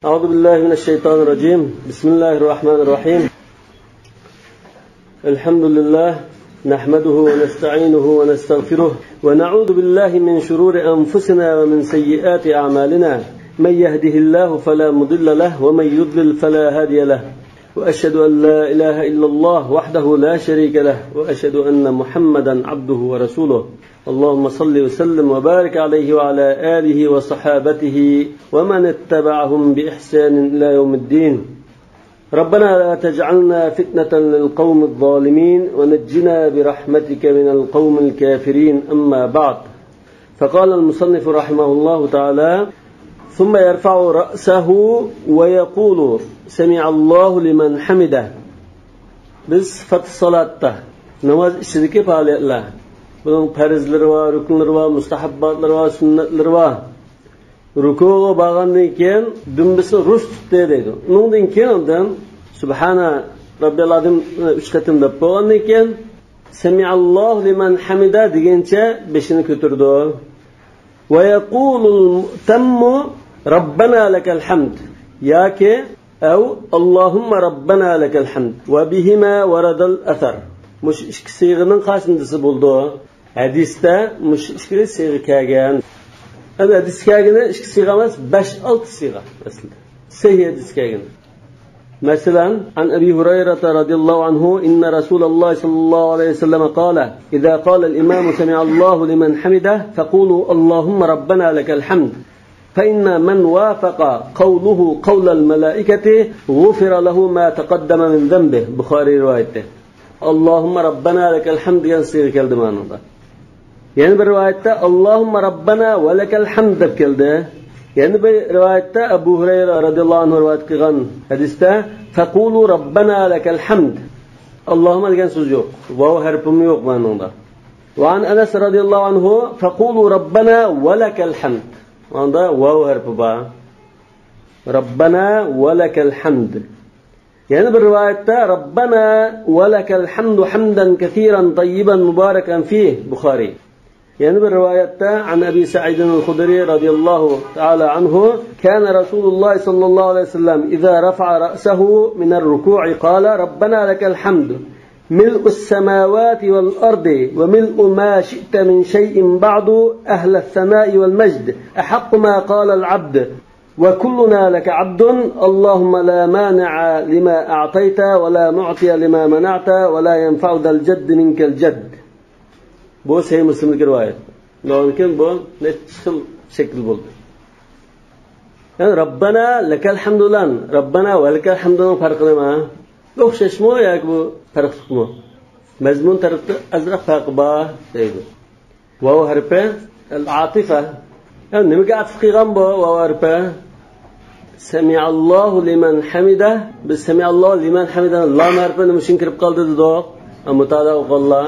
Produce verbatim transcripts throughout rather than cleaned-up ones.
أعوذ بالله من الشيطان الرجيم. بسم الله الرحمن الرحيم. الحمد لله، نحمده ونستعينه ونستغفره، ونعوذ بالله من شرور أنفسنا ومن سيئات أعمالنا. من يهده الله فلا مضل له، ومن يضلل فلا هادي له. وأشهد أن لا إله إلا الله وحده لا شريك له، وأشهد أن محمدا عبده ورسوله. اللهم صل وسلم وبارك عليه وعلى آله وصحابته ومن اتبعهم بإحسان إلى يوم الدين. ربنا لا تجعلنا فتنة للقوم الظالمين ونجنا برحمتك من القوم الكافرين. أما بعد، فقال المصنف رحمه الله تعالى: ثم يرفع رأسه ويقول: سمع الله لمن حمده. بىز سىفەت سالاتتا، ناماز ئىچىدىكى پائالىيەتلەر. بۇنىڭ پەرزلىرى بار، رۇكۇنلىرى بار، مۇستەھەبباتلىرى بار، سۈننەتلىرى بار. رۇكۇغا بارغاندىن كېيىن دۈمبىسىنى رۇس تۇتتى دەيدۇ. ئۇنىڭدىن كېيىن ئاندىن سۇبھانە رەببىيەل ئازىم ئۈچ قېتىم دەپ بولغاندىن كېيىن، سەمىئاللاھۇ لىمەن ھەمىدە دېگەنچە بېشىنى كۆتۈرىدۇ. ۋە يەقۇلۇل مۇئتەممۇ رەببەنا لەكەل ھەمد ياكى ئەۋ ئاللاھۇممە رەببەنا لەكەل ھەمد ۋە بىھىمە ۋەرەدەل ئەسەر. مۇشۇ ئىككى سىيغىنىڭ قايسىنى دېسە بولىدۇ؟ ھەدىستە مۇشۇ ئىككى سىيغا كەلگەن. ئەمدى ھەدىستە كەلگىنى ئىككى سىيغا ئەمەس، بەش-ئالتە سىيغا ئەسلىدە. سەھىھ ھەدىستە كەلگىنى. مەسىلەن، عن أبي هريرة رضي الله عنه أن رسول الله صلى الله عليه وسلم قال: إذا قال الإمام سمع الله لمن حمده فقولوا اللهم ربنا لك الحمد، فإن من وافق قوله قول الملائكة غفر له ما تقدم من ذنبه. بۇخارىي رىۋايىتى. ئاللاھۇممە رەببەنا لەكەل ھەمد دېگەن سىيغا كەلدى مانىڭدا. يەنە بىر رىۋايەتتە ئاللاھۇممە رەببەنا ۋە لەكەل ھەمد دەپ كەلدى. يەنە بىر رىۋايەتتە ئەبۇ ھۇرەيرە رەزىياللاھۇ ئەنھۇ رىۋايەت قىلغان ھەدىستە فەقۇلۇ رەببەنا لەكەل ھەمد. ئاللاھۇممە دېگەن سۆز يوق. ۋاۋ ھەرپىمۇ يوق مانىڭدا. ۋە ئەن ئەنەس رەزىياللاھۇ ئەنھۇ فەقۇلۇ رەببەنا ۋە لەكەل ھەمد. مانىڭدا ۋاۋ ھەرپى بار. رەببەنا ۋە لەكەل ھەمد. يەنە بىر رىۋايەتتە رەببەنا ۋە لەكەل ھەمدۇ ھەمدەن كەسىرەن تەييبەن مۇبارەكەن فىھ. بۇخارىي. يەنە بىر رىۋايەتتە عن أبي سعيد الخدري رضي الله تعالى عنه كان رسول الله صلى الله عليه وسلم إذا رفع رأسه من الركوع قال ربنا لك الحمد ملء السماوات والأرض وملء ما شئت من شيء بعد أهل الثناء والمجد أحق ما قال العبد وكلنا لك عبد اللهم لا مانع لما أعطيت ولا معطي لما منعت ولا ينفع ذا الجد منك الجد. بۇ سەھىھ مۇسلىمدىكى رىۋايەت. ئۇنىڭدىن كېيىن بۇ نەچچە خىل شەكىل بولدى. يەنى رەببەنا لەكەل ھەمدۇ بىلەن رەببەنا ۋە لەكەل ھەمدۇنىڭ پەرقى نېمە؟ ئوخشاشمۇ ياكى بۇ پەرقلىقمۇ؟ مەزمۇن تەرەپتە ئازراق پەرقى بار دەيدۇ. ۋاۋ ھەرپى ئەل ئاتىفە. يا نېمىگە ئاتىپ قىلغان بۇ ۋاۋ ھەرپى؟ سەمىئاللاھۇ لىمەن ھەمىدە. بىز سەمىئاللاھۇ لىمەن ھەمىدە لام ھەرپى نېمە ئۈچۈن كىرىپ قالدى دېدۇق؟ ھە، مۇتالىئە ئوقۇغانلار.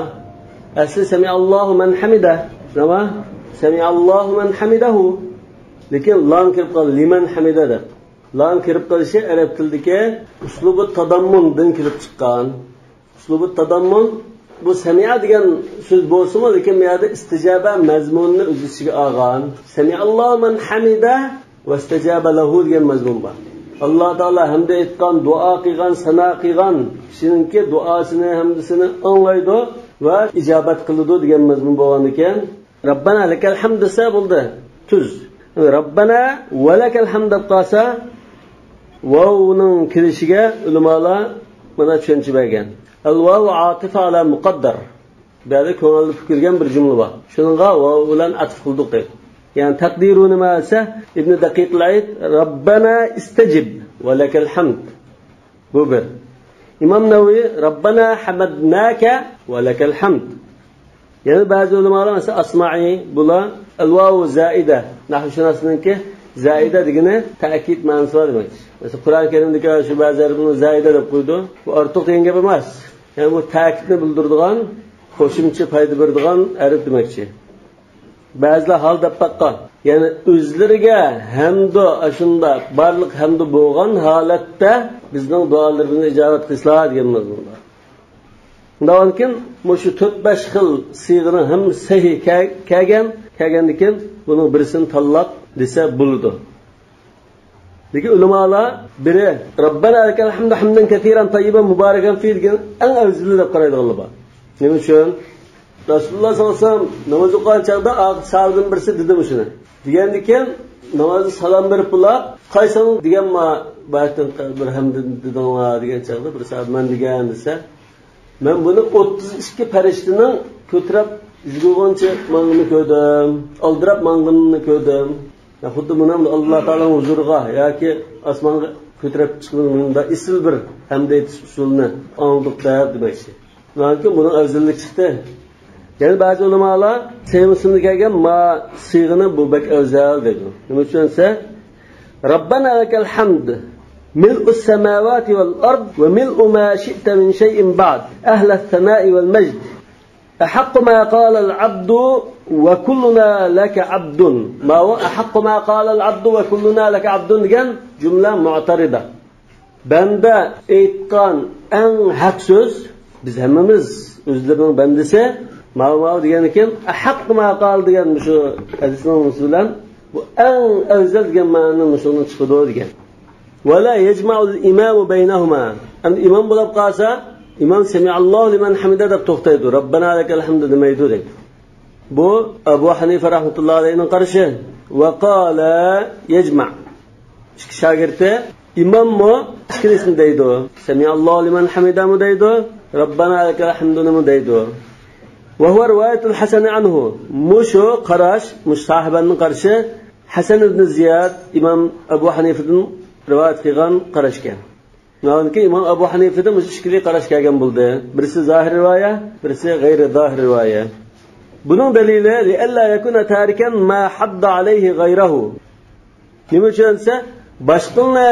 ئەسلى سەمىئاللاھۇ مەن ھەمىدە. نېمە؟ سەمىئاللاھۇ مەن ھەمىدەھۇ. لېكىن لام كىرىپ قالدى. لىمەن ھەمىدە دەپ. لام كىرىپ قېلىشى ئەرەب تىلىدىكى ئۇسلۇبۇ تاداممۇندىن كېلىپ چىققان. ئۇسلۇبۇ تاداممۇن، بۇ سەمىئە دېگەن سۆز بولسىمۇ، لېكىن بۇ يەردە ئىستىجابە مەزمۇنىنى ئۆز ئىچىگە ئالغان. سەمىئەللاھۇ مەن ھەمىدە ۋەستەجابە لەھۇ دېگەن مەزمۇن بار. ئاللا تائالا ھەمدە ئېيتقان، دۇئا قىلغان، سانا قىلغان كىشىنىڭكى دۇئاسىنى، ھەمدىسىنى ئاڭلايدۇ ۋە ئىجابەت قىلىدۇ دېگەن مەزمۇن بولغاندىكىن، رەببەنا لەكەل ھەمد دېسە بولدى، تۈز. رەببەنا ۋە لەكەل ھەمد دەپ قالسا، ۋاۋنىڭ كېلىشىگە ئۆلىمالار مانا چۈشەنچە بەرگەن. ئەل ۋاۋ ئاتىفە ئالا مۇقەددەر. بۇ يەردە كۆڭۈلدە پۈكۈلگەن بىر جۈملە بار. شۇنىڭغا ۋاۋ بىلەن ئاتىپ قىلدۇق دەيدۇ. يەنى تەقدىرى نېمە دېسە، ئىبنى دەقىقىل ئەيد، رەببەنا ئىستەجىب ۋە لەكەل ھەمد. بۇ بىر. ئىمام نەۋەۋى، رەببەنا ھەمەدناكە ۋە لەكەل ھەمد. يەنە بەزى ئۆلىمالار، مەسىلەن، ئەسمائى، بۇلار ئەلۋاۋۇ زائىدە، نەھۋشۇناسنىڭكى زائىدە دېگىنى تەئكىد مەنىسى بار دېمەكچى. مەسىلەن، قۇرئان كەرىمدىكى شۇ بەزى ھەرپلەرنى زائىدە دەپ قويىدۇ. بۇ ئارتۇق دېگەن گەپ ئەمەس. يەنى بۇ تەئكىدنى بىلدۈرىدىغان، قوشۇمچە پايدا بېرىدىغان ھەرپ دېمەكچى. بەزىلەر ھال دەپ باققان. يەنى ئۆزلىرىگە ھەمدۇ ئاشۇنداق بارلىق ھەمدۇ بولغان ھالەتتە بىزنىڭ دۇئالىرىمىزنى ئىجابەت قىلسىلا دېگەن مەزمۇندا. شۇنداقكىن مۇشۇ تۆت-بەش خىل سىيغىنىڭ ھەممىسى سەھىھ كە-، كەلگەن، كەلگەندىكىن بۇنىڭ بىرسىنى تاللاپ دېسە بولىدۇ. لېكىن ئۆلىمالار بىرى رەببەنا لەكەل ھەمدۇ ھەمدەن كەسىرەن تەييىبەن مۇبارەكەن فىھ دېگەن ئەڭ ئەۋزىلى دەپ قارايدىغانلار بار. نېمە ئۈچۈن؟ رەسۇلۇللاھ سەللەللاھۇ ئەلەيھى ۋەسەللەم ناماز ئوقۇغان چاغدا ئاخىر ساھابىدىن بىرسى دېدى مۇشۇنى. دېگەندىكىن نامازدا سالام بېرىپ بولاپ، قايسىڭ دېگەن ما-، بىر ھەمدۇ دېدىڭلار دېگەن چاغدا بىر ساھابە مەن دېگەن دېسە، مەن بۇنى ئوتتۇز ئىككى پەرىشتىنىڭ كۆتۈرەپ يۈگۈرگىنىچە ماڭغىنىنى كۆردۈم، ئالدىراپ ماڭغىنىنى كۆردۈم. يا خۇددى مانا ئاللا تائالانىڭ ھۇزۇرىغا ياكى ئاسمانغا كۆتۈرەپ چىققىنىدا ئېسىل بىر ھەمدە ئېيتىش ئۇسۇلىنى ئاڭلىدۇق دەپ دېمەكچى. لېكىن بۇنىڭ ئەۋزەللىكى چىقتى. يەنە بەزى ئۆلىمالار سەھىھ مۇسلىمدا كەلگەن ما سىيغىنى بۇ بەك ئەۋزەل دەيدۇ. نېمە ئۈچۈن دېسە، رەببەنا لەكەل ھەمد مىلئۇس سەماۋاتى ۋەل ئەرد ۋە مىلئۇ ما شىئتە مىن شەيئىن بەئد ئەھلەس سەنائى ۋەل مەجد. ئەھەققۇ ما قالەل ئەبدۇ ۋە كۇللۇنا لەكە ئەبدۇن. ماۋۇ ئەھەققۇ ما قالەل ئەبدۇ ۋە كۇللۇنا لەكە ئەبدۇن دېگەن جۈملە مۇئتەرىدە. بەندە ئېيتقان ئەڭ ھەق سۆز، بىز ھەممىمىز ئۆزلىرىنىڭ بەندىسى، ماۋۇ، ماۋۇ دېگەندىن كېيىن، ئەھەققۇ ما قال دېگەن مۇشۇ ھەدىسنىڭ نۇقتىسى بىلەن بۇ ئەڭ ئەۋزەل دېگەن مەنىنى مۇشۇنىڭ چىقىدۇ دېگەن. ۋە لا يەجمەئۇل ئىمامۇ بەينەھۇما. ئەمدى ئىمام بولاپ قالسا، ئىمام سەمىئەللاھۇ لىمەن ھەمىدە دەپ توختايدۇ، رەببەنا لەكەل ھەمدۇ دېمەيدۇ دەيدۇ. بۇ ئەبۇ ھەنىفە رەھمەتۇللاھى ئەلەيھىنىڭ قارىشى. ۋە قالە يەجمەئ. ئىككى شاگىرتى ئىماممۇ ئىككىلىسىنى دەيدۇ. سەمىئەللاھۇ لىمەن ھەمىدەمۇ دەيدۇ، رەببەنا لەكەل ھەمدۇنىمۇ دەيدۇ. ۋە ھۇۋە رىۋايەتۇل ھەسەنى ئەنھۇ. مۇشۇ قاراش، مۇشۇ ساھىبەنىڭ قارىشى ھەسەن ئىبنى زىياد ئىمام ئەبۇ ھەنىفىدىن رىۋايەت قىلغان قاراشكەن. ناھايىتى ئىمام ئەبۇ ھەنىفىدە مۇشۇ ئىككىلى قاراش كەلگەن بولدى. بىرسى زاھىر رىۋايە، بىرسى غەيرى زاھىر رىۋايە. بۇنىڭ دەلىلى، لىئەللا يەكۇنە تارىكەن ما ھەددە ئەلەيھى غەيرەھۇ. نېمە ئۈچۈن دېسە، باشقىلارنى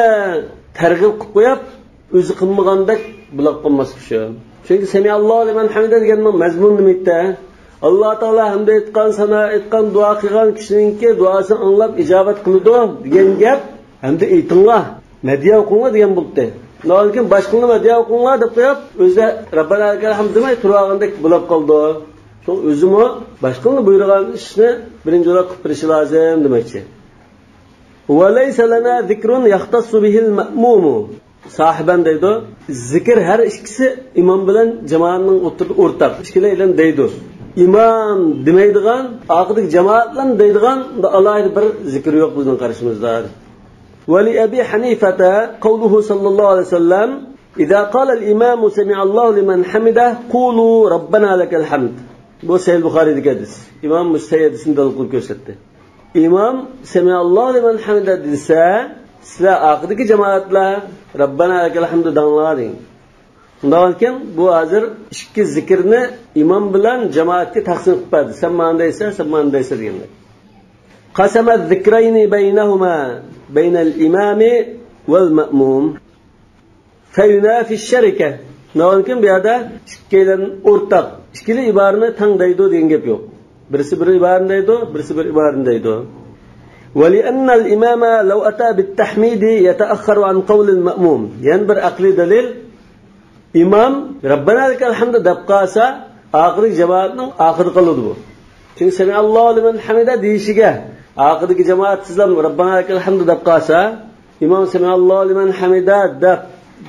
تەرغىب قىلىپ قويۇپ، ئۆزى قىلمىغاندەك بولاپ قالماسلىق ئۈچۈن. چۈنكى سەمىئەللاھۇ لىمەن ھەمىدە دېگەننىڭ مەزمۇنى نېمە ئىدى؟ ئاللا تائالا ھەمدە ئېيتقان، سانا ئېيتقان، دۇئا قىلغان كىشىنىڭكى دۇئاسىنى ئاڭلاپ ئىجابەت قىلىدۇ دېگەن گەپ. ھەمدە ئېيتىڭلار، مەدھىيە ئوقۇڭلار دېگەن بولدى. لېكىن باشقىلارنى مەدھىيە ئوقۇڭلار دەپ قويۇپ، ئۆزى رەببەنا لەكەل ھەمد دېمەي تۇرۇۋالغاندەك بولاپ قالىدۇ. شۇڭا ئۆزىمۇ باشقىلارنى بۇيرۇغان ئىشنى بىرىنچى ئولاپ قىلىپ بېرىشى لازىم دېمەكچى. ۋە لەيسە لەنا زىكرۇن يەختەسسۇ بىھىل مەئمۇمۇ. ساھىبەن دەيدۇ، زىكىر ھەر ئىككىسى ئىمام بىلەن جامائەتنىڭ ئوتتۇرىدا ئورتاق، ئىككىلەيلەن دەيدۇ. ئىمام دېمەيدىغان، ئارقىدىكى جامائەتلەن دەيدىغان ئالاھىدە بىر زىكىر يوق بىزنىڭ قارىشىمىزدا. ۋە لىئەبى ھەنىفەتە قەۋلۇھۇ سەللەللاھۇ ئەلەيھى ۋەسەللەم، ئىزا قالەل ئىمامۇ سەمىئەللاھۇ لىمەن ھەمىدە، قۇلۇ رەببەنا لەكەل ھەمد. بۇ سەھىھ بۇخارىدىكى ھەدىس. ئىمام مۇشۇ سەھىھ ھەدىسنى دەلىل قىلىپ كۆرسەتتى. ئىمام سەمىئەللاھۇ لىمەن ھەمىدە دېسە، سىلەر ئارقىدىكى جامائەتلەر رەببەنا لەكەل ھەمدۇ دەڭلار دېگەن. شۇنداقكەن، بۇ ھازىر ئىككى زىكىرنى ئىمام بىلەن جامائەتكە تەقسىم قىلىپ بەردى. سەن مانا دەيسەن، سەن مانا دەيسەن دېگەندەك. قەسەمە زىكرەينى بەينەھۇما، بەينەل ئىمامى ۋەل مەئمۇم. فينافي الشركة. ناۋانكىن بۇ يەردە ئىككىيلەن ئورتاق، ئىككىلا ئىبارىنى تەڭ دەيدۇ دېگەن گەپ يوق. بىرسى بىر ئىبارىنى دەيدۇ، بىرسى بىر ئىبارىنى دەيدۇ. ولأن الإمام لو أتى بالتحميد يتأخر عن قول المأموم. يەنە بىر ئەقلىي دەلىل، ئىمام رەببەنا لەكەل ھەمدۇ دەپ قالسا، ئاخىرى جامائەتنىڭ ئاخىرىدا قالىدۇ بۇ. چۈنكى سەمىئەللاھۇ لىمەن ھەمىدە دېيىشىگە، ئارقىدىكى جامائەت تېزلا رەببەنا لەكەل ھەمدۇ دەپ قالسا، ئىمام سەمىئەللاھۇ لىمەن ھەمىدە دەپ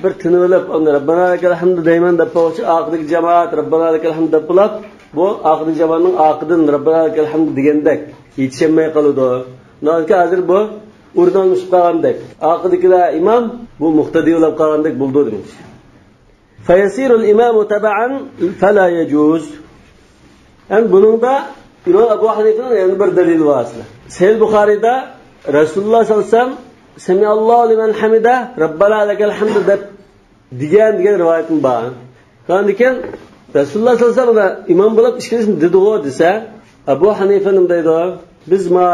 بىر تىنىۋېلىپ، ئاندىن رەببەنا لەكەل ھەمدۇ دەيمەن دەپ قالغۇچە، ئارقىدىكى جامائەت رەببەنا لەكەل ھەمدۇ دەپ بولاپ، بۇ ئارقىدىكى جامائەتنىڭ ئارقىدىن رەببەنا لەكەل ھەمدۇ دېگەندەك يېتىشەلمەي قالىدۇ. ناھايىتى ھازىر بۇ ئورۇن ئالمىشىپ قالغاندەك. ئارقىدىكىلەر ئىمام، بۇ مۇقتەدى بولاپ قالغاندەك بولىدۇ دېمەكچى. فيصير الإمام تبعا فلا يجوز. ئەمدى بۇنىڭدا ئىمام ئەبۇ ھەنىفىنىڭ يەنە بىر دەلىلى بار ئەسلى. سەھىھ بۇخارىدا رەسۇلۇللاھ سەللەللاھۇ ئەلەيھى ۋەسەللەم سەمىئەللاھۇ لىمەن ھەمىدە، رەببەنا لەكەل ھەمدۇ دەپ دېگەن، دېگەن رىۋايەتمۇ بار. شۇندىكىن رەسۇلۇللاھ سەللەللاھۇ ئەلەيھى ۋەسەللەم ئىمام بولۇپ ئىككىلىسىنى دېدىغۇ دېسە، ئەبۇ ھەنىفە نېمە دەيدۇ؟ بىز ما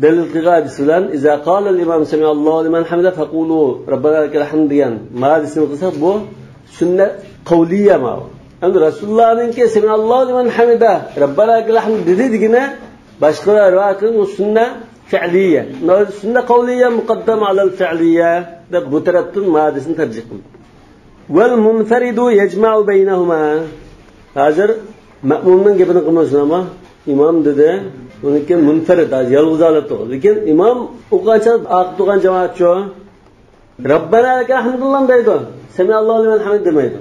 دەلىل قىلغان ھەدىس بىلەن، إذا قال الإمام سمع الله لمن حمده فقولوا ربنا لك الحمد دېگەن ما ھەدىسنى قىلساق، بۇ سۈننە قەۋلىيە ما. ئەمدى رەسۇلۇللاھنىڭكى سمع الله لمن حمده، ربنا لك الحمد دېدى دېگىنى باشقىلار رىۋايەت قىلغان، ئۇ سۈننە فېئلىيە. سۈننە قەۋلىيە مۇقەددەم ئەلەل فېئلىيە دەپ بۇ تەرەپتىن ما ھەدىسنى تەرجىھ قىلدى. والمنفرد يجمع بينهما. ھازىر مەئمۇمنىڭ گېپىنى قىلمىسۇن، ئەمما ئىمام دېدى، ئۇنىڭكى مۇنفەرىد، ھازىر يالغۇز ھالەتتە. لېكىن ئىمام ئوقۇغانچە ئارقىدا تۇرغان جامائەتچۇ؟ ربنا لك الحمد لام دەيدۇ. سمع الله لمن حمده دېمەيدۇ.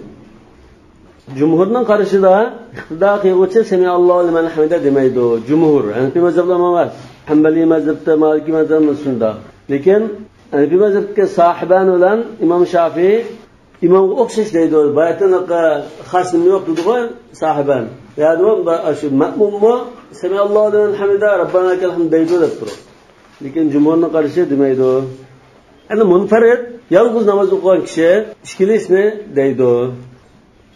جۇمھۇرنىڭ قارىشىدا ئىقتىدا قىلغۇچى سمع الله لمن حمده دېمەيدۇ. جۇمھۇر، ھەنىپىي مەزھەپلەرمۇ بار. ھەنبەلىي مەزھەپتە، مالىكىي مەزھەپتە شۇنداق. لېكىن ھەنىپىي مەزھەپتىكى ساھىبان بىلەن ئىمام شافىي ئىمامغا ئوخشاش دەيدۇ. باياتىنقى خاس نېمە يوق دېدىغۇ ساھىبان. يەنى شۇ مەئمۇممۇ سمع الله لمن حمده ربنا لك الحمد دەيدۇ دەپ تۇرۇپ. لېكىن جۇمھۇرنىڭ قارىشى دېمەيدۇ. ئەنە مۇنپەرىد، يالغۇز ناماز ئوقۇغان كىشى ئىككىلىسىنى دەيدۇ.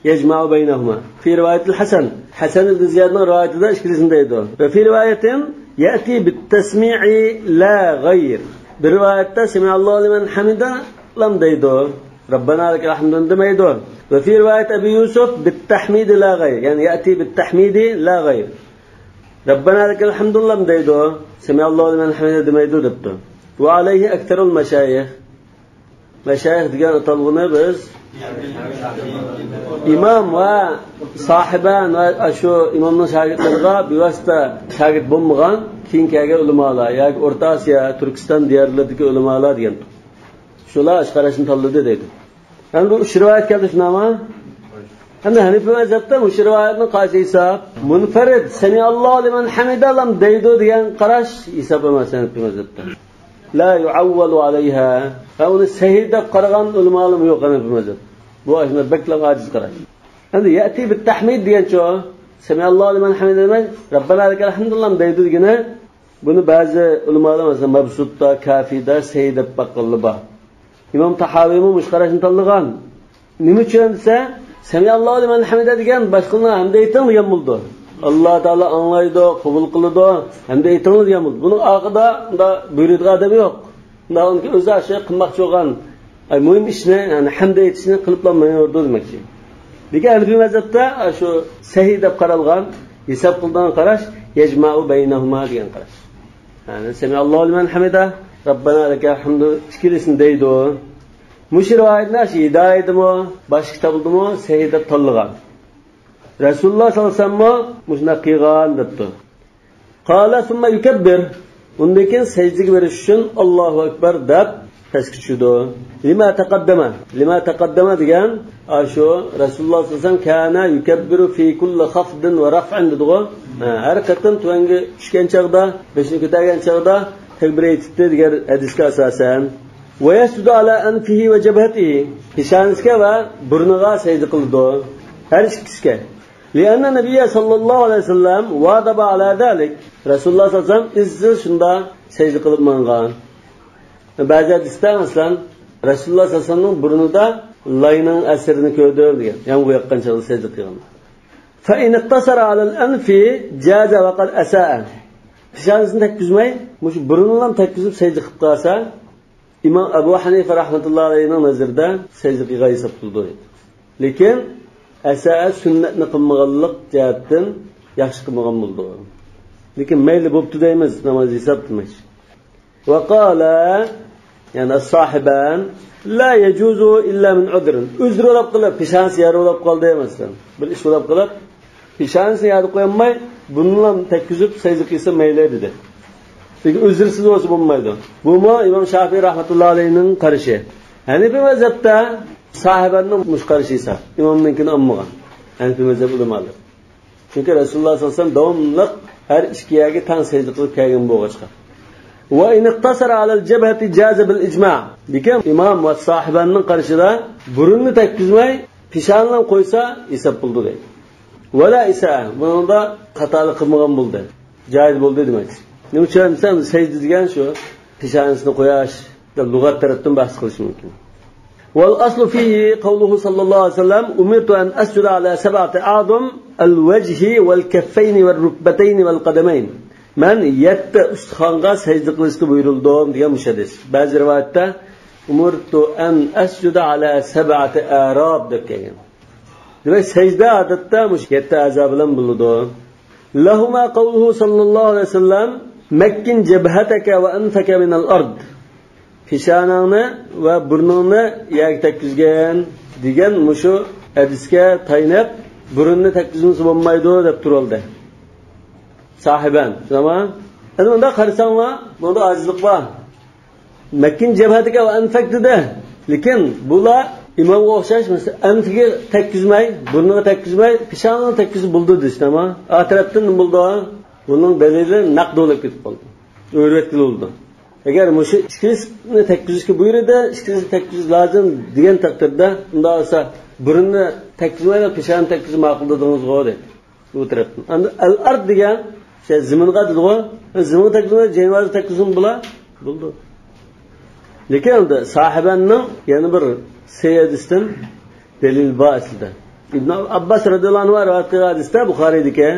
يجمع بينهما في رواية الحسن. ھەسەن ئىبن زىيادنىڭ رىۋايىتىدە ئىككىلىسىنى دەيدۇ. وفي رواية يأتي بالتسميع لا غير. بىر رىۋايەتتە سمع الله لمن حمده لام دەيدۇ. ربنا لك الحمد دېمەيدۇ. وفي رواية أبي يوسف بالتحميد لا غير. يەنى يأتي بالتحميد لا غير. ربنا لك الحمد لام دەيدۇ. سمع الله لمن حمده دېمەيدۇ دەپتۇ. وعليه أكثر المشايخ. مەشايىخ دېگەن ئاتالغۇنى بىز ئىمام ۋە ساھىبان ۋە ئاشۇ ئىمامنىڭ شاگىرتلىرىغا بىۋاسىتە شاگىرت بولمىغان كېيىن كەلگەن ئۆلىمالار ياكى ئورتا ئاسىيا، تۈركىستان دىيارلىرىدىكى ئۆلىمالار دېگەن. شۇلار ئاشۇ قاراشنى تاللىدى دەيدۇ. ئەمدى بۇ ئۈچ رىۋايەت كەلدى شۇنداقمۇ؟ ئەمدى ھەنىپىي مەزھەپتە مۇشۇ رىۋايەتنىڭ قايسى ھېساب؟ مۇنپەرىد، سەمىئاللاھۇ لىمەن ھەمىدە لام دەيدۇ دېگەن قاراش ھېساب ئەمەس ھەنىپىي مەزھەپتە. لا يۇئەۋۋەلۇ ئەلەيھا. ھە، ئۇنى سەھىھ دەپ قارىغان ئۆلىمالىرمۇ يوق ھەنىپىي مەزھەپ. بۇ ئاشۇنداق بەكلا ئاجىز قاراش. ئەمدى يەتى بىت تەھمىد دېگەنچۇ؟ سەمىئاللاھۇ لىمەن ھەمىدە دېمەي، رەببەنا لەكەل ھەمدۇ لام دەيدۇ دېگىنى، بۇنى بەزى ئۆلىمالار، مەسىلەن، مەبسۇتتا، كافىدا سەھىھ دەپ باققانلار بار. ئىمام تاھاۋىمۇ مۇشۇ قاراشنى تاللىغان. نېمە ئۈچۈن دېسە، سەمىئاللاھۇ لىمەن ھەمىدە دېگەن باشقىلارنى ھەمدە ئېيتىڭ دېگەن بولىدۇ. ئاللا تائالا ئاڭلايدۇ، قوبۇل قىلىدۇ، ھەمدە ئېيتىڭلار دېگەن بولىدۇ. بۇنىڭ ئارقىدا ئۇنداق بۇيرۇيدىغان ئادەم يوق. ئۇنداق ئۆزى ئاشۇ قىلماقچى بولغان، ئاي، مۇھىم ئىشنى، يەنى ھەمدە ئېيتىشنى قىلىپلا مېڭىۋېرىدۇ دېمەكچى. لېكىن ھەنىپىي مەزھەپتە شۇ سەھىھ دەپ قارالغان، ھېساب قىلىدىغان قاراش، يەجمەئۇ بەينەھۇما دېگەن قاراش. يەنى سەمىئاللاھۇ لىمەن ھەمىدە، رەببەنا لەكەل ھەمدۇ ئىككىلىسىنى دەيدۇ. مۇشۇ رىۋايەتنى شۇ ھىدايىدىمۇ، باشقا كىتابلىرىدىمۇ سەھىھ دەپ تاللىغان. رەسۇلۇللاھ سەللەللاھۇ ئەلەيھى ۋەسەللەممۇ مۇشۇنداق قىلغان دەپتۇ. قال ثم يكبر. ئۇندىن كېيىن سەجدىگە بېرىش ئۈچۈن، ئاللاھۇ ئەكبەر دەپ پەسكە چۈشىدۇ. لما تقدم. لما تقدم دېگەن، ئاشۇ رەسۇلۇللاھ سەللەللاھۇ ئەلەيھى ۋەسەللەم كان يكبر في كل خفض ورفع دېدىغۇ. ھە، ھەر قېتىم تۆۋەنگە چۈشكەن چاغدا، بېشىنى كۆتەرگەن چاغدا تەكبىر ئېيتىتتى دېگەن ھەدىسكە ئاساسەن. ويسجد على أنفه وجبهته. پېشانىسىگە ۋە بۇرنىغا سەجدە قىلىدۇ. ھەر ئىككىسىگە. لأن النبي صلى الله عليه وسلم واظب على ذلك. رەسۇلۇللاھ سەللەللاھۇ ئەلەيھى ۋەسەللەم ئىزچىل شۇنداق سەجدە قىلىپ ماڭغان. بەزى ھەدىستە، مەسىلەن، رەسۇلۇللاھ سەللەللاھۇ ئەلەيھى ۋەسەللەمنىڭ بۇرنىدا لاينىڭ ئەسىرىنى كۆردۈم دېگەن. يامغۇر ياغقان چاغدا سەجدە قىلغان. فإن اقتصر على الأنف جاز وقد أساء. پېشانىسىنى تەگكۈزمەي، مۇشۇ بۇرنىنىلا تەگكۈزۈپ سەجدە قىلىپ قالسا، ئىمام ئەبۇ ھەنىفە رەھمەتۇللاھى ئەلەيھىنىڭ نەزىرىدە سەجدە قىلغان ھېساب قىلىدۇ. لېكىن ئەسەئە سۈننەتنى قىلمىغانلىق جەھەتتىن ياخشى قىلمىغان بولىدۇ. لېكىن مەيلى، بوپتۇ دەيمىز، ناماز ھېساب دېمەكچى. وقال، يەنى الصاحبان، لا يجوز إلا من عذر. ئۆزرە بولاپ قېلىپ، پېشانىسى يارا بولاپ قالدى، مەسىلەن، بىر ئىش بولاپ قېلىپ، پېشانىسىنى يەردە قويالماي، بۇنىلا تەگكۈزۈپ سەجدە قىلسا مەيلى دېدى. لېكىن ئۆزرىسىز بولسا بولمايدۇ. بۇمۇ ئىمام شافىئىي رەھمەتۇللاھى ئەلەيھىنىڭ قارىشى. ھەنىپىي مەزھەپتە ساھىبەننىڭ مۇشۇ قارىشى ھېساب. ئىمامنىڭكىنى ئالمىغان. ھەنىپىي مەزھەپ ئۆلىمالىرى. چۈنكى رەسۇلۇللاھ سەللەللاھۇ ئەلەيھى ۋەسەللەم داۋاملىق ھەر ئىككى يەرگە تەڭ سەجدە قىلىپ كەلگەن بولغاچقا. وإن اقتصر على الجبهة جاز بالإجماع. لېكىن ئىمام ۋە ساھىبەننىڭ قارىشىدا بۇرۇننى تەگكۈزمەي، پېشانىنى قويسا ھېساب بولىدۇ دەيدۇ. ۋەلا ئىسائە، بۇنىڭدا خاتالىق قىلمىغان بولدى. جايىز بولدى دېمەكچى. نېمە ئۈچۈن دېسەم، سەجدە دېگەن شۇ، پېشانىسىنى قويۇش دەپ لۇغەت تەرەپتىن بەھس قىلىش مۇمكىن. والأصل فيه قوله صلى الله عليه وسلم، أمرت أن أسجد على سبعة أعظم، الوجه والكفين والركبتين والقدمين. مەن يەتتە ئۇستىخانغا سەجدە قىلىشنى بۇيرۇلدۇم دېگەن مۇشۇ ھەدىس. بەزى رىۋايەتتە، أمرت أن أسجد على سبعة أعظم دەپ كەلگەن. دېمەك، سەجدە ئادەتتە مۇشۇ يەتتە ئەزا بىلەن بولىدۇ. لهما قوله صلى الله عليه وسلم، مكن جبهتك وأنفك من الأرض. پېشانەڭنى ۋە بۇرنۇڭنى يەرگە تەگكۈزگىن دېگەن مۇشۇ ھەدىسكە تايىنىپ، بۇرۇننى تەگكۈزمىسە بولمايدۇ دەپ تۇرۇۋالدى. ساھىبەن، شۇنداقمۇ؟ ئەنە ئۇنداق قارىساڭلار، بۇنىڭدا ئاجىزلىق بار. مەككىن جەبھەتىكە ۋە ئەنفەك دېدى. لېكىن بۇلار ئىمامغا ئوخشاش، مەسىلەن، ئەنفىگە تەگكۈزمەي، بۇرنىغا تەگكۈزمەي، پېشانىغا تەگكۈزسە بولىدۇ دېسە، ئەمما ئا تەرەپتىن نېمە بولىدۇ؟ بۇنىڭ دەلىلى نەق دۆلەپ كېتىپ قالدى. ئۆرۈۋەتكىلى بولىدۇ. ئەگەر مۇشۇ ئىككىسىنى تەگكۈزۈشكە بۇيرۇدى، ئىككىسىنى تەگكۈزۈش لازىم دېگەن تەقدىردە، ئۇنداق بولسا بۇرۇننى تەگكۈزمەيلا پېشانىنى تەگكۈزسە ماقۇل دېدىڭىزغۇ دەيدۇ. بۇ تەرەپتىن. ئەمدى ئەل ئارد دېگەن، شۇ زېمىنغا دېدىغۇ. زېمىنغا تەگكۈزمەي، جاينامازغا تەگكۈزسىمۇ بولا؟ بولىدۇ. لېكىن ئەمدى ساھىبەننىڭ يەنە بىر سەھىھ ھەدىستىن دەلىل بار ئەسلىدە. ئىبن ئابباس رەزىياللاھۇ ئەنھۇ رىۋايەت قىلغان ھەدىستە، بۇخارىدىكى،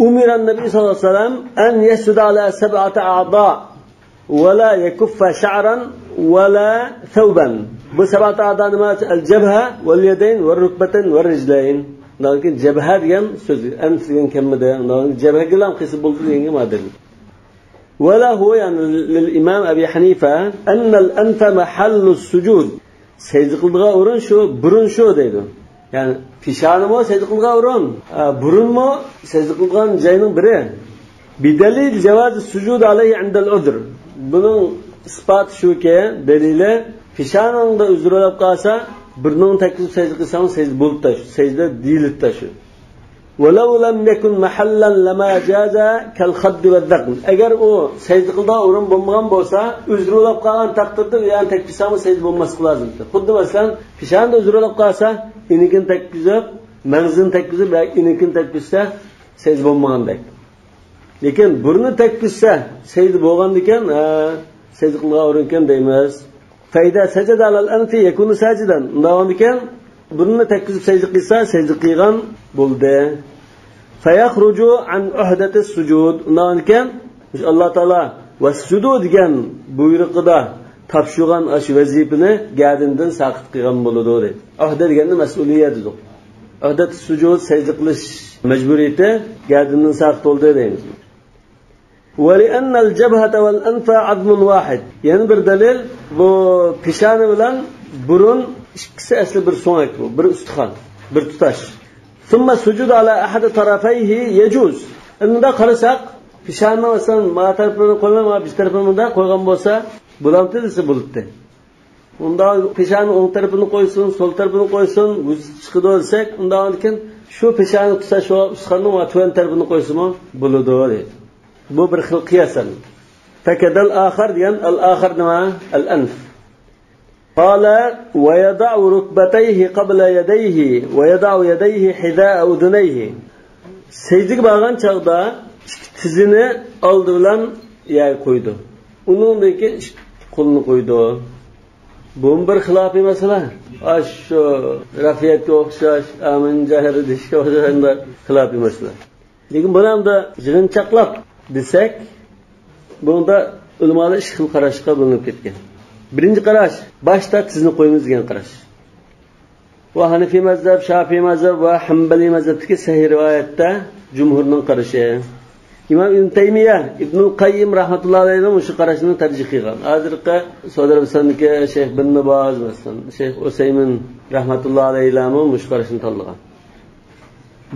ئۇمىرەن نەبىي سەللەللاھۇ ئەلەيھى ۋەسەللەم ئەن يەسجۇدە ئەلە سەبئەتە ئەئزا ۋە لا يەكۇففە شەئرەن ۋە لا سەۋبەن. بۇ سەبئەتە ئەئزا نېمە؟ ئەل جەبھە ۋەل يەدەين ۋەر رۇكبەتەين ۋەر رىجلەين. ئۇندىن كېيىن جەبھە دېگەن سۆز، ئەنف دېگەن كەلمىدە، ئۇندىن جەبھەگىلا قىلسا بولىدۇ دېگەنگە مۇدەللىل. ۋە لەھۇ، يەنى لىل ئىمام ئەبى ھەنىفە، ئەننەل ئەنفە مەھەللۇس سۇجۇد. سەجدە قىلىدىغان ئورۇن شۇ، بۇرۇن شۇ دەيدۇ. يەنى پېشانىمۇ سەجدە قىلىدىغان ئورۇن، ئە، بۇرۇنمۇ سەجدە قىلىدىغان جاينىڭ بىرى. بىدەلىل جەۋازى سۇجۇد ئەلەيھى ئىندەل ئۇزر. بۇنىڭ ئىسپاتى شۇكى، دەلىلى، پېشانىڭدا ئۆزرە بولۇپ قالسا، بۇرنۇڭنى تەگكۈزۈپ سەجدە قىلساڭ، سەجدە بولۇپ تۇرىدۇ، سەجدە دېيىلىپ تۇرىدۇ شۇ. ۋەلەۋ لەم يەكۇن مەھەللەن لەما جازە كەل خەددى ۋەز زەقن. ئەگەر ئۇ سەجدە قىلىدىغان ئورۇن بولمىغان بولسا، ئۆزرە بولۇپ قالغان تەقدىردە ئۇ يەرنى تەگكۈزسەڭمۇ سەجدە بولماسلىقى لازىم. خۇددى مەسىلەن، پېشانىدا ئۆزرە بولۇپ قالسا، ئېنىكىنى تەگكۈزۈپ، مەڭزىنى تەگكۈزۈپ ياكى ئېنىكىنى تەگكۈزسە سەجدە بولمىغاندەك. لېكىن بۇرنى تەگكۈزسە سەجدە بولغاندىكىن، ھە، سەجدە قىلغان ئورۇنكەن دەيمىز. فەئىزا سەجەدە ئەلەل ئەنفى يەكۇنۇ ساجىدەن. ئۇنداق بولغاندىكىن، بۇرنىنى تەگكۈزۈپ سەجدە قىلسا، سەجدە قىلغان بولدى. فەيەخرۇجۇ ئەن ئۇھدەتىس سۇجۇد. ئۇنداق بولغاندىكىن، مۇشۇ ئاللا تائالا ۋەسجۇدۇ دېگەن بۇيرۇقىدا تاپشۇرغان ئاشۇ ۋەزىپىنى گەدىنىدىن ساقىت قىلغان بولىدۇ، دەيدۇ. ئۇھدە دېگەندە مەسئۇلىيەت دېدۇق. ئۇھدەتۇس سۇجۇد، سەجدە قىلىش مەجبۇرىيىتى گەدىنىدىن ساقىت بولدى، دەيمىز. ولأن الجبهة والأنف عظم واحد. يەنە بىر دەلىل، بۇ پېشانە بىلەن بۇرۇن ئىككىسى ئەسلى بىر سۆڭەك بۇ، بىر ئۇستىخان، بىر تۇتاش. ثم السجود على أحد طرفيه يجوز. ئەمدى قارىساق، پېشانىنىڭ مەسىلەن، ما تەرىپىنى قويماي، ما بىر تەرىپىنى مۇنداق قويغان بولسا، بولامتى دېسە بولاتتى. ئۇنداق پېشانە ئوڭ تەرىپىنى قويسۇن، سول تەرىپىنى قويسۇن، ۋۇجۇد چىقىدۇ دېسەك، ئۇنداقتىن كېيىن شۇ پېشانە تۇتاش ئۇستىخاننىڭ تۆۋەن تەرىپىنى قويسىمۇ بولىدۇ، دەيدۇ. بۇ بىر خىل قىياس ئەمدى. فكذا الآخر دېگەن، ئەل ئاخىر نېمە؟ ئەل ئەنف. قال ويضع ركبتيه قبل يديه ويضع يديه حذاء أذنيه. سەجدىگە بارغان چاغدا ئىككى تىزىنى ئالدى بىلەن يەرگە قويىدۇ. ئۇنىڭدىن كېيىن ئىككى قولىنى قويىدۇ. بۇمۇ بىر خىلاپىي مەسىلە. ئاشۇ رەفىئەتكە ئوخشاش، ئامىن جەھرى دېيىشكە ئوخشاش خىلاپىي مەسىلە. لېكىن بۇنى ئەمدى يىغىنچاقلاپ دېسەك، بۇنىڭدا ئۆلىمالار ئىككى خىل قاراشقا بۆلۈنۈپ كەتكەن. بىرىنچى قاراش، باشتا تىزنى قويىمىز دېگەن قاراش. بۇ ھەنىفىي مەزھەپ، شافىئىي مەزھەپ ۋە ھەمبەلىي مەزھەپتىكى سەھىھ رىۋايەتتە جۇمھۇرنىڭ قارىشى. ئىمام ئىبن تەيمىيە، ئىبنۇل قەييىم رەھمەتۇللا ئەلەيھىمۇ مۇشۇ قاراشنى تەرجىھ قىلغان. ھازىرقى سەئۇدى ئەرەبىستاندىكى شەيخ بىن باز، مەسىلەن، شەيخ ئۇسەيمىن رەھمەتۇللا ئەلەيھىلەرمۇ مۇشۇ قاراشنى تاللىغان.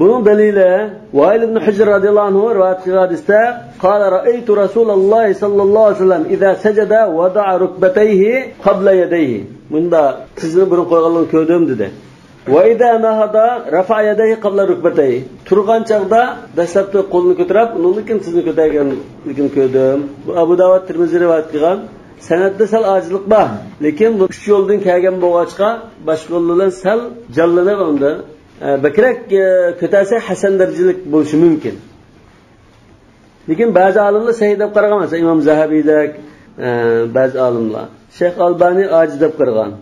بۇنىڭ دەلىلى، ۋائىل ئىبن ھۇجر رازىياللاھۇ ئەنھۇ رىۋايەت قىلغان ھەدىستە، قال رأيت رسول الله صلى الله عليه وسلم إذا سجد وضع ركبتيه قبل يديه. مۇنداق تىزىنى بۇرۇن قويغانلىقىنى كۆردۈم، دېدى. وإذا نهض رفع يديه قبل ركبتيه. تۇرغان چاغدا دەسلەپتە قولىنى كۆتۈرۈپ، ئۇنىڭدىن كېيىن تىزىنى كۆتۈرگەنلىكىنى كۆردۈم. بۇ ئەبۇ داۋۇد، تىرمىزى رىۋايەت قىلغان. سەنەدتە سەل ئاجىزلىق بار، لېكىن بۇ ئۈچ يولدىن كەلگەن بولغاچقا، باشقا يول بىلەن سەل جانلىنىپ ئەمدى ئە، بەكرەك، ئە، كۆتەرسە ھەسەن دەرىجىلىك بولۇشى مۇمكىن. لېكىن بەزى ئالىملار سەھىھ دەپ قارىغان، مەسىلەن، ئىمام زەھەبىدەك، ئە، بەزى ئالىملار. شەيخ ئالبانى ئاجىز دەپ قارىغان.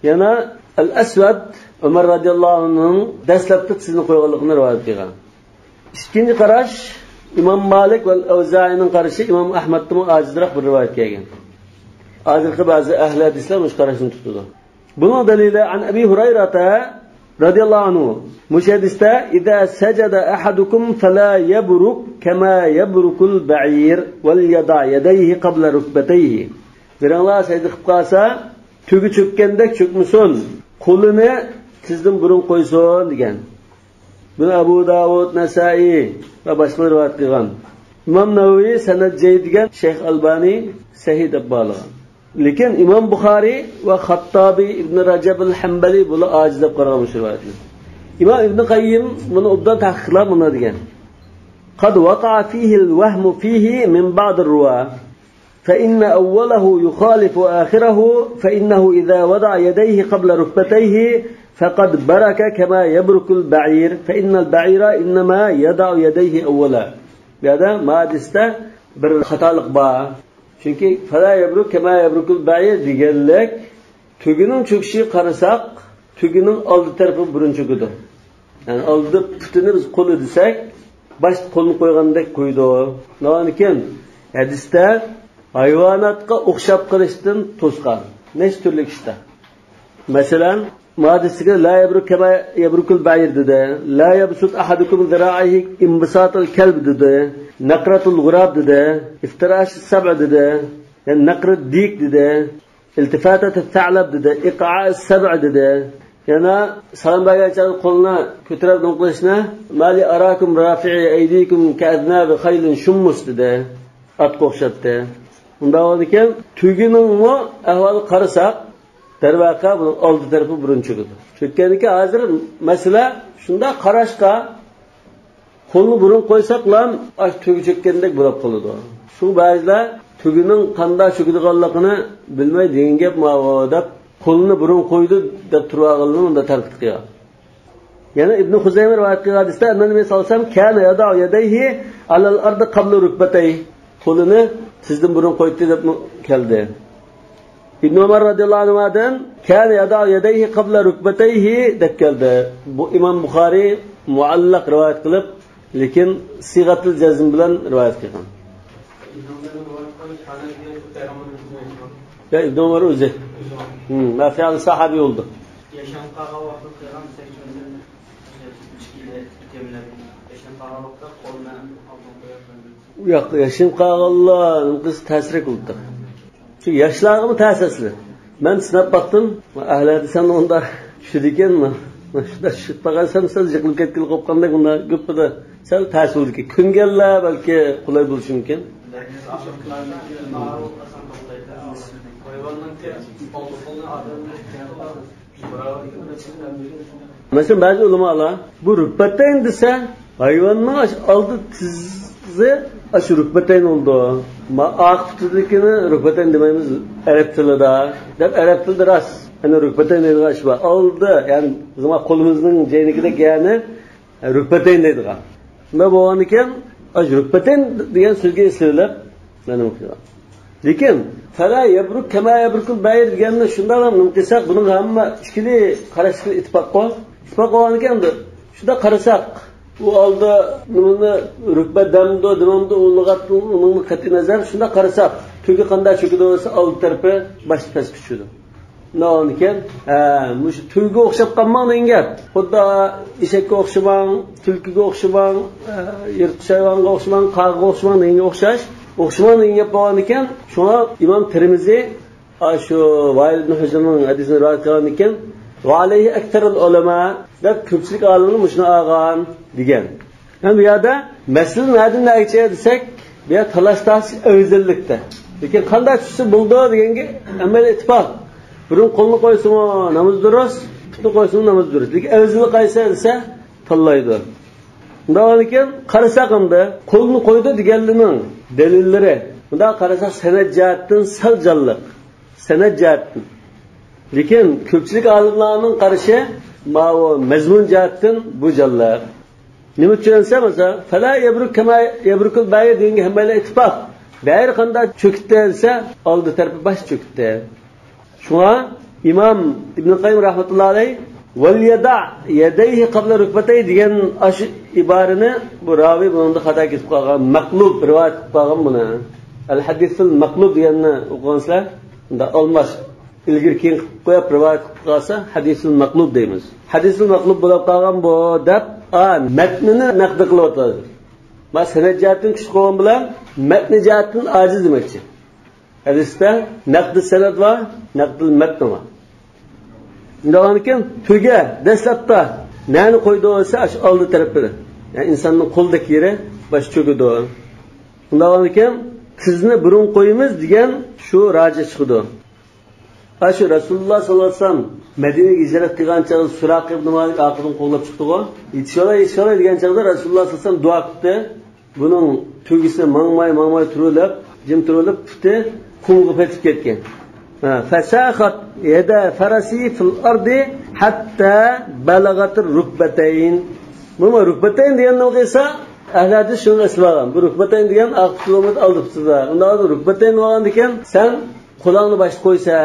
يەنە ئەل ئەسۋەد ئۆمەر رازىياللاھۇ ئەنھۇنىڭ دەسلەپتە تىزىنى قويغانلىقىنى رىۋايەت قىلغان. ئىككىنچى قاراش، ئىمام مالىك ۋە ئەۋزائىنىڭ قارىشى، ئىمام ئەھمەدتىنمۇ ئاجىزراق بىر رىۋايەت كەلگەن. ھازىرقى بەزى ئەھلى ھەدىسلەر مۇشۇ قاراشنى تۇتىدۇ. بۇنىڭ دەلىلى عن أبي هريرة رضي الله عنه. مۇشۇ ھەدىستە، إذا سجد أحدكم فلا يبرك كما يبرك البعير وليضع يديه قبل ركبتيه. بىرىڭلار سەجدە قىلىپ قالسا، تۆگە چۆككەندەك چۆكمىسۇن، قولىنى تىزدىن بۇرۇن قويسۇن، دېگەن. بۇنى ئەبۇ داۋۇد، نەسائىي ۋە باشقىلار رىۋايەت قىلغان. ئىمام نەۋەۋى سەنەد جەيد دېگەن، شەيخ ئەلبانى سەھىھ دەپ باھالىغان. لېكىن ئىمام بۇخارىي ۋە خاتتابى، ئىبن رەجەبىل ھەمبەلى بۇلار ئاجىز دەپ قارىغان مۇشۇ رىۋايەتنى. ئىمام ئىبن قەييىم بۇنى ئوبدان تەھقىقلەپ مۇنداق دېگەن: قد وقع فيه الوهم فيه من بعض الرواة، فإن أوله يخالف آخره، فإنه إذا وضع يديه قبل ركبتيه فقد برك كما يبرك البعير، فإن البعير إنما يضع يديه أولا. بۇ يەردە ما ھەدىستە بىر خاتالىق بار. چۈنكى فلا يبرك كما يبرك البعير دېگەنلىك، تۆگىنىڭ چۆكۈشىگە قارىساق، تۆگىنىڭ ئالدى تەرىپى بۇرۇن چۆكىدۇ. يەنى ئالدى پۇتىنى بىز قولى دېسەك، باشتا قولنى قويغاندەك قويىدۇ. نېمىكىن ھەدىستە ھايۋاناتقا ئوخشاپ قېلىشتىن توسقان نەچچە تۈرلۈك ئىشتا. مەسىلەن، ما ھەدىستىكى لا يبرك كما يبرك البعير دېدى. لا يبسط أحدكم ذراعيه انبساط الكلب دېدى. نقرة الغراب دېدى. افتراش السبع دېدى. يەنى نقرة الديك دېدى. التفاتة الثعلب دېدى، إيقاع السبع دېدى. يەنە سالام بەرگەن چاغدا قولىنى كۆتۈرۈپ نېمە قىلىشنى، ما لي أراكم رافعي أيديكم كأذناب خيل شمس دېدى. ئاتقا ئوخشاتتى. ئۇنداق بولىدىكەن، تۆگىنىڭمۇ ئەھۋالىغا قارىساق، دەرۋەقە، بۇنىڭ ئالدى تەرىپى بۇرۇن چۆكىدۇ. چۆككەندىكىن ھازىر مەسىلە شۇنداق قاراشقا، قولنى بۇرۇن قويساقلا، ئاشۇ تۆگە چۆككەندەك بولۇپ قالىدۇ. شۇ بەزىلەر تۆگىنىڭ قانداق چۆكىدىغانلىقىنى بىلمەي، دېگەن گەپ ماۋۇ دەپ، قولىنى بۇرۇن قويدى دەپ تۇرۇۋالغانلىرىنى ئۇنداق تەنقىد قىلغان. يەنە ئىبن خۇزەيمە رىۋايەت قىلغان ھەدىستە، أن النبي صلى الله عليه وسلم كان يضع يديه على الأرض قبل ركبتيه. قولىنى تىزدىن بۇرۇن قوياتتى دەپمۇ كەلدى. ئىبن ئۆمەر رەزىياللاھۇ ئەنھۇدىن كان يضع يديه قبل ركبتيه دەپ كەلدى. بۇ ئىمام بۇخارىي مۇئەللەق رىۋايەت قىلىپ، لېكىن سىغەتۇل جەزم بىلەن رىۋايەت قىلغان. يا ئىبن ئۆمەر ئۆزى. ھىم، ما فعل صحابي بولدى. ياشانغان ۋاقىتتا قىلغان سەكرەندىن ئىچكىلى تېمىلەپ، ياشانغان ۋاقىتتا قولنى ئالدىن قويۇپ، ياق، ياشىنىپ قالغانلار نېمە قىلسا تەسرەك بولىدۇ. شۇ ياشلارغىمۇ تەس ئەسلى. مەن سىناپ باقتىم. ئەھلى ھەدىس ئۇندا چۈشىدىكەن. شۇنداق چۈشۈپ قالغان سەل يىقىلىپ كەتكىلى قوپقاندەك، ئۇنداق گۈپپىدە سەل تەس بولىدىكەن. كۆنگەنلەر بەلكى قولاي بولۇشى مۇمكىن. مەسىلەن، بەزى ئۆلىمالار بۇ رۇكبەتەين دېسە، ھايۋاننىڭ ئاش-، ئالدى تىزى ئاشۇ رۇكبەتەين بولىدۇ. ما-، ئارقا پۇتىدىكىنى رۇكبەتەين دېمەيمىز ئەرەب تىلىدا، دەپ ئەرەب تىلىدا راست. يەنى رۇكبەتەين دەيدىغان ئىش بار. ئالدى، يەنى بىزنىڭ قولىمىزنىڭ جەينىكىدەك يەرنى رۇكبەتەين دەيدىغان. شۇنداق بولغاندىكىن، ئاشۇ رۇكبەتەين دېگەن سۆزگە ئېسىلىپ، مەن نېمە قىلغان. لېكىن، فلا يبرك كما يبرك البعير دېگەننى شۇنداق نېمە قىلساق، بۇنىڭ ھەممە ئىككىلى قاراشلىقى ئىتتىپاق قو. ئىتتىپاق بولغاندىكىن، شۇنداق قارىساق، ئۇ ئالدى نېمىنى رۇكبە دەمدۇ، دېمەمدۇ، ئۇ لۇغەتتىن ئۇنىڭدىن قەتئىي نەزەر، شۇنداق قارىساق، تۆگە قانداق چۆكىدۇ دېسە، ئالدى تەرىپى باشتا پەسكە چۈشىدۇ. ئۇنداق بولغاندىكىن، ھە، مۇشۇ تۆگىگە ئوخشاپ قالماڭ دېگەن گەپ. خۇددى ئېشەككە ئوخشىماڭ، تۈلكىگە ئوخشىماڭ، ھە، يىرتقۇچ ھايۋانغا ئوخشىماڭ، قاغىغا ئوخشىماڭ دېگەنگە ئوخشاش. ئوخشىماڭ دېگەن گەپ بولغاندىكىن، شۇڭا ئىمام تىرمىزىي، ئاشۇ ۋائىل ئىبن ھۇجرنىڭ ھەدىسىنى رىۋايەت قىلغاندىكىن، ۋەئەلەيھى ئەكسەرۇل ئۇلەما دەپ كۆپچىلىك ئالىملار مۇشۇنى ئالغان دېگەن. ھەم بۇ يەردە مەسىلە نەدىن نەگىچە دېسەك، بۇ يەردە تالاش تارتىش ئەۋزەللىكتە. لېكىن قانداق چۈشسە بولىدۇ دېگەنگە ھەممەيلەن ئىتتىپاق. بۇرۇن قولنى قويسىمۇ ناماز دۇرۇس، پۇتنى قويسىمۇ ناماز دۇرۇس. لېكىن ئەۋزىلى قايسى دېسە، تاللايدۇ. شۇنداق بولغاندىكىن قارىساق ئەمدى، قولنى قويدى دېگەنلىرىنىڭ دەلىللىرى. بۇنداق قارىساق سەنەد جەھەتتىن سەل جانلىق. سەنەد جەھەتتىن. لېكىن كۆپچىلىك ئالىملارنىڭ قارىشى ماۋۇ مەزمۇن جەھەتتىن بۇ جانلىق. نېمە ئۈچۈن دېسە، مەسىلەن، فلا يبرك كما يبرك البعير دېگەنگە ھەممەيلەن ئىتتىپاق. بەئىر قانداق چۆكۈتتى دېسە، ئالدى تەرىپى باش چۆكۈتتى. شۇڭا ئىمام ئىبن قەييىم رەھمەتۇللا ئەلەيھ، وليضع يديه قبل ركبتيه دېگەن ئاشۇ ئىبارىنى بۇ راۋى بۇنىڭدا خاتا كېتىپ قالغان، مەقلۇب رىۋايەت قىلىپ قالغان بۇنى. ئەل ھەدىسۇل مەقلۇب دېگەننى ئوقۇغانسىلەر، ئۇندا ئالماش ئىلگىرى كېيىن قىلىپ قويۇپ رىۋايەت قىلىپ قالسا، ھەدىسۇل مەقلۇب دەيمىز. ھەدىسۇل مەقلۇب بولۇپ قالغان بۇ دەپ، ئا، مەتنىنى نەقد قىلىۋاتىدۇ. ما سەنەد جەھەتتىن كۈچلۈك بولغان بىلەن مەتنى جەھەتتىن ئاجىز دېمەكچى. ھەدىستە نەقدى سەنەد بار، نەقدىل مەتن بار. شۇنداق بولغاندىكىن تۆگە دەسلەپتە نەنى قويىدۇ دېسە، ئاشۇ ئالدى تەرىپىدە. يەنى ئىنساننىڭ قولىدەك يېرى باش چۆكىدۇ. شۇنداق بولغاندىكىن تىزنى بۇرۇن قويىمىز دېگەن شۇ راجىھ چىقىدۇ. ئاشۇ رەسۇلۇللاھ ساللاللاھۇ ئەلەيھى ۋەسەللەم مەدىنىگە ھىجرەت قىلغان چاغدا سۇراقە ئىبنى مالىك ئارقىدىن قوغلاپ چىقتىغۇ. يېتىشىۋالاي، يېتىشىۋالاي دېگەن چاغدا رەسۇلۇللاھ ساللاللاھۇ ئەلەيھى ۋەسەللەم دۇئا قىپتۇ. بۇنىڭ تۆگىسىنى ماڭماي، ماڭماي تۇرۇۋېلىپ، جىم تۇرۇۋېلىپ، پۇتى قۇمغا پېتىپ كەتكەن. ھە، فساخت يدا فرسي في الأرض حتى بلغت الركبتين. بۇ رۇكبەتەين دېگەننى ئوقۇسا، ئەھلى ھەدىس شۇنى ئېسىپ ئالغان. بۇ رۇكبەتەين دېگەن ئارقا پۇتى بولمايدۇ، ئالدى پۇتىدا. ئۇنداق رۇكبەتەين بولغاندىكىن، سەن قولۇڭنى باشقا قويسا،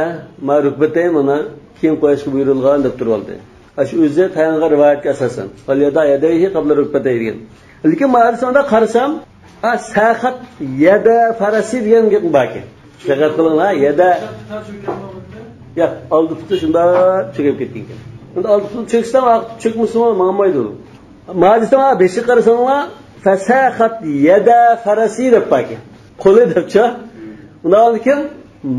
ما رۇكبەتەين مانا كېيىن قويۇشقا بۇيرۇلغان دەپ تۇرۇۋالدى. ئاشۇ ئۆزى تايانغان رىۋايەتكە ئاساسەن. ۋەليەدەئ يەدەيھى قەبلە رۇكبەتەيھى دېگەن. لېكىن ماۋۇ ھەدىسنى قارىسام، ئا، سەخەت يەدە فەرەسى دېگەن گەپ باركەن. دىققەت قىلىڭلار، يەدە. يا، ئالدى پۇتى شۇنداق چۆكۈپ كەتكەنكەن. ئەمدى ئالدى پۇتى چۆكسە، ئارقا پۇتى چۆكمىسىمۇ ماڭمايدۇ. ماۋۇ ھەدىستە بېشىغا قارىساڭلار، فەسەخەت يەدە فەرەسى دەپ باركەن. قولى دەپچۇ. ئۇنداق كېيىن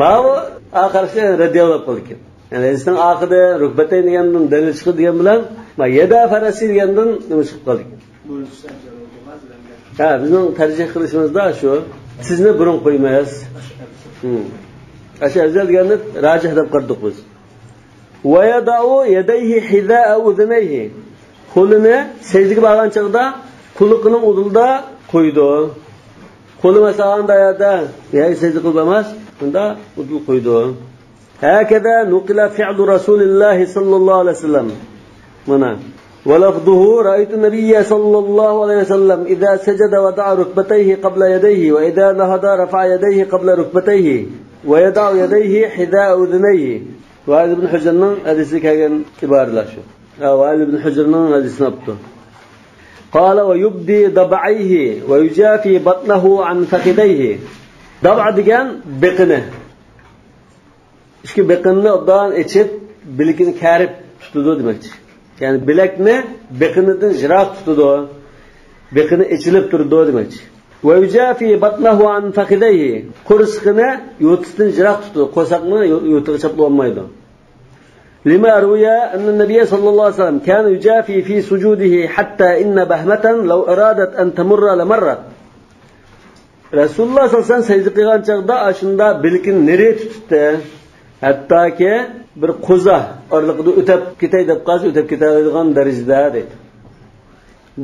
ماۋۇ ئاخىرقى رەددىيەللاھۇ قىلىدىكەن. يەنى ھەدىسنىڭ ئاخىرىدا رۇكبەتەين دېگەندىن دەلىل چىقىدۇ دېگەن بىلەن، ما يەدە فەرەسى دېگەندىن نېمە چىقىپ قالدىكەن؟ ھە، بىزنىڭ تەرجىھ قىلىشىمىزدا شۇ، تىزنى بۇرۇن قويماس. ھىم. ئاشۇ ئەۋزەل دېگەننى راجىھ دەپ قارىدۇق بىز. ويضع يديه حذاء أذنيه. قولىنى سەجدىگە بارغان چاغدا قۇلىقىنىڭ ئۇدۇلىدا قويىدۇ. قولى مەسىلەن ئانداق يەردە، يا سەجدە قىلىپ ئەمەس، بۇندا ئۇدۇل قويىدۇ. هكذا نقل فعل رسول الله صلى الله عليه وسلم. مانا. ولفظه: رأيت النبي صلى الله عليه وسلم إذا سجد وضع ركبتيه قبل يديه، وإذا نهض رفع يديه قبل ركبتيه، ويضع يديه حذاء أذنيه. ۋائىل ئىبن ھۇجرنىڭ ھەدىسىدە كەلگەن ئىبارىلەر شۇ. ھە، ۋائىل ئىبن ھۇجرنىڭ ھەدىسىنى ئاپتۇ. قال: ويبدي ضبعيه ويجافي بطنه عن فخذيه. دەبئە دېگەن بېقىنى. ئىككى بېقىنىنى ئوبدان ئېچىپ، بىلىكىنى كەرىپ تۇتىدۇ دېمەكچى. يەنى بىلەكنى بېقىنىدىن يىراق تۇتىدۇ. بېقىنى ئېچىلىپ تۇرىدۇ دېمەكچى. ويجافي بطنه عن فخذيه. قورسىقىنى يوتىسىدىن يىراق تۇتىدۇ. قورساقنى يو-، يوتىغا چاپلىۋالمايدۇ. لما روي أن النبي صلى الله عليه وسلم كان يجافي في سجوده حتى إن بهمة لو أرادت أن تمر لمرت. رەسۇلۇللاھ سەللەللاھۇ ئەلەيھى ۋەسەللەم سەجدە قىلغان چاغدا ئاشۇنداق بىلىكىنى نېرى تۇتۇپتۇ. ھەتتاكى بىر قوزا ئارىلىقىدا ئۆتۈپ كېتەي دەپ قالسا، ئۆتۈپ كېتەلەيدىغان دەرىجىدە دەيدۇ.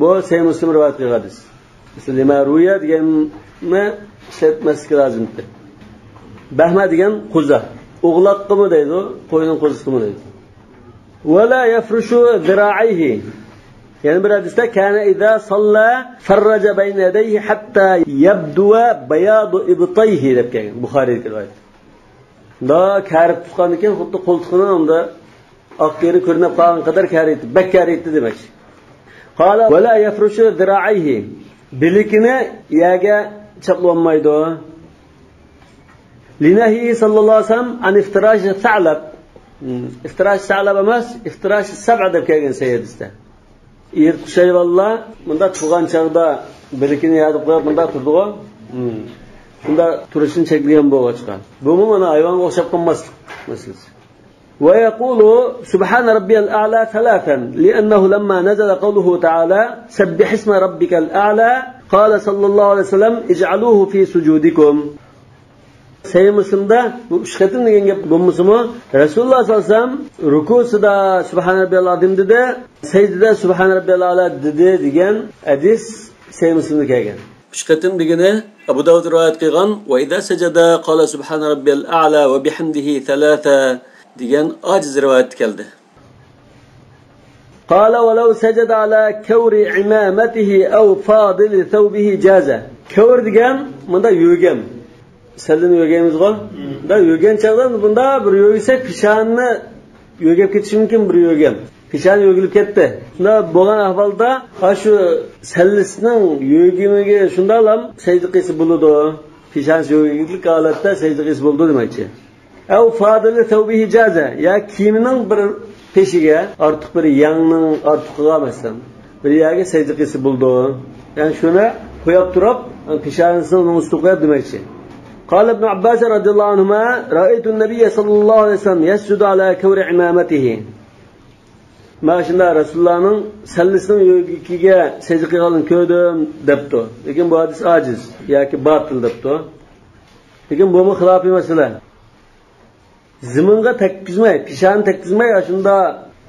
بۇ سەھىھ مۇسلىم رىۋايەت قىلغان ھەدىس. لما روي دېگەننى ئىشلەتمەسلىك لازىمكەن. بەھمە دېگەن قوزا. ئوغلاققىمۇ دەيدۇ، قوينىڭ قوزىسىغىمۇ دەيدۇ. ولا يفرش ذراعيه. يەنە بىر ھەدىستە كان إذا صلى فرج بين يديه حتى يبدو بياض إبطيه دەپ كەلگەن. بۇخارىدىكى رىۋايەت. دا كەرىپ تۇتقاندىكىن خۇددى قولتۇقىنىڭ ئۇندا ئاق يېرى كۆرۈنۈپ قالغان قەدەر كەرىيتتى، بەك كەرىيتتى دېمەكچى. قال: ولا يفرش ذراعيه. بىلىكىنى يەرگە چاپلىۋالمايدۇ. لنهيه صلى الله عليه وسلم عن افتراش الثعلب. ئىفتىراش سەلەب ئەمەس، ئىفتىراش سەبئ دەپ كەلگەن سەھىھ ھەدىستە. يىرتقۇچ ھايۋانلار مۇنداق تۇرغان چاغدا بىلىكىنى يەردە قويۇپ مۇنداق تۇرىدىغۇ. شۇنداق تۇرۇشنى چەكلىگەن بولغاچقا. بۇمۇ مانا ھايۋانغا ئوخشاپ قالماسلىق مەسىلىسى. ويقول سبحان ربي الأعلى ثلاثا، لأنه لما نزل قوله تعالى سبح اسم ربك الأعلى قال صلى الله عليه وسلم اجعلوه في سجودكم. سەھىھ مۇسلىمدا بۇ ئۈچ قېتىم دېگەن گەپ بولمىسىمۇ، رەسۇلۇللاھ سەللەللاھۇ ئەلەيھى ۋەسەللەم رۇكۇسىدا سۇبھان رەببىيەل ئازىم دېدى، سەجدىدە سۇبھان رەببىيەل ئەلا دېدى دېگەن ھەدىس سەھىھ مۇسلىمدا كەلگەن. ئۈچ قېتىم دېگىنى ئەبۇ داۋۇد رىۋايەت قىلغان، وإذا سجد قال سبحان ربي الأعلى وبحمده ثلاثا دېگەن ئاجىز رىۋايەتتە كەلدى. قال ولو سجد على كور عمامته أو فاضل ثوبه جاز. كەۋر دېگەن مۇندا يۆگەم. سەللىنى يۆگەيمىزغۇ؟ مۇندا يۆگەن چاغدا مۇندا بىر يۆگىسەك پېشانىنى يۆگەپ كېتىشى مۇمكىن بىر يۆگەم. پېشانە يۆگىلىپ كەتتى. شۇنداق بولغان ئەھۋالدا، ھا، شۇ سەللىسىنىڭ يۆگىمىگە شۇنداقلام سەجدە قىلسا بولىدۇ. پېشانىسى يۆگىلىك ھالەتتە سەجدە قىلسا بولىدۇ دېمەكچى. أو فاضل ثوبه جاز، يا كىيىمىنىڭ بىر پېشىگە، ئارتۇق بىر يەڭنىڭ ئارتۇقىغا مەسىلەن، بىر يەرگە سەجدە قىلسا بولىدۇ. يەنى شۇنى قويۇپ تۇرۇپ، پېشانىسىنى ئۇنىڭ ئۈستىگە قويۇپ دېمەكچى. قال ابن عباس رضي الله عنهما: رأيت النبي صلى الله عليه وسلم يسجد على كور عمامته. مانا شۇنداق رەسۇلۇللانىڭ سەللىسىنىڭ يۆگىكىگە سەجدە قىلغانلىقىنى كۆردۈم دەپتۇ. لېكىن بۇ ھەدىس ئاجىز ياكى باتىل دەپتۇ. لېكىن بۇمۇ خىلاپىي مەسىلە. زېمىنغا تەگكۈزمەي، پېشانە تەگكۈزمەي، ئاشۇنداق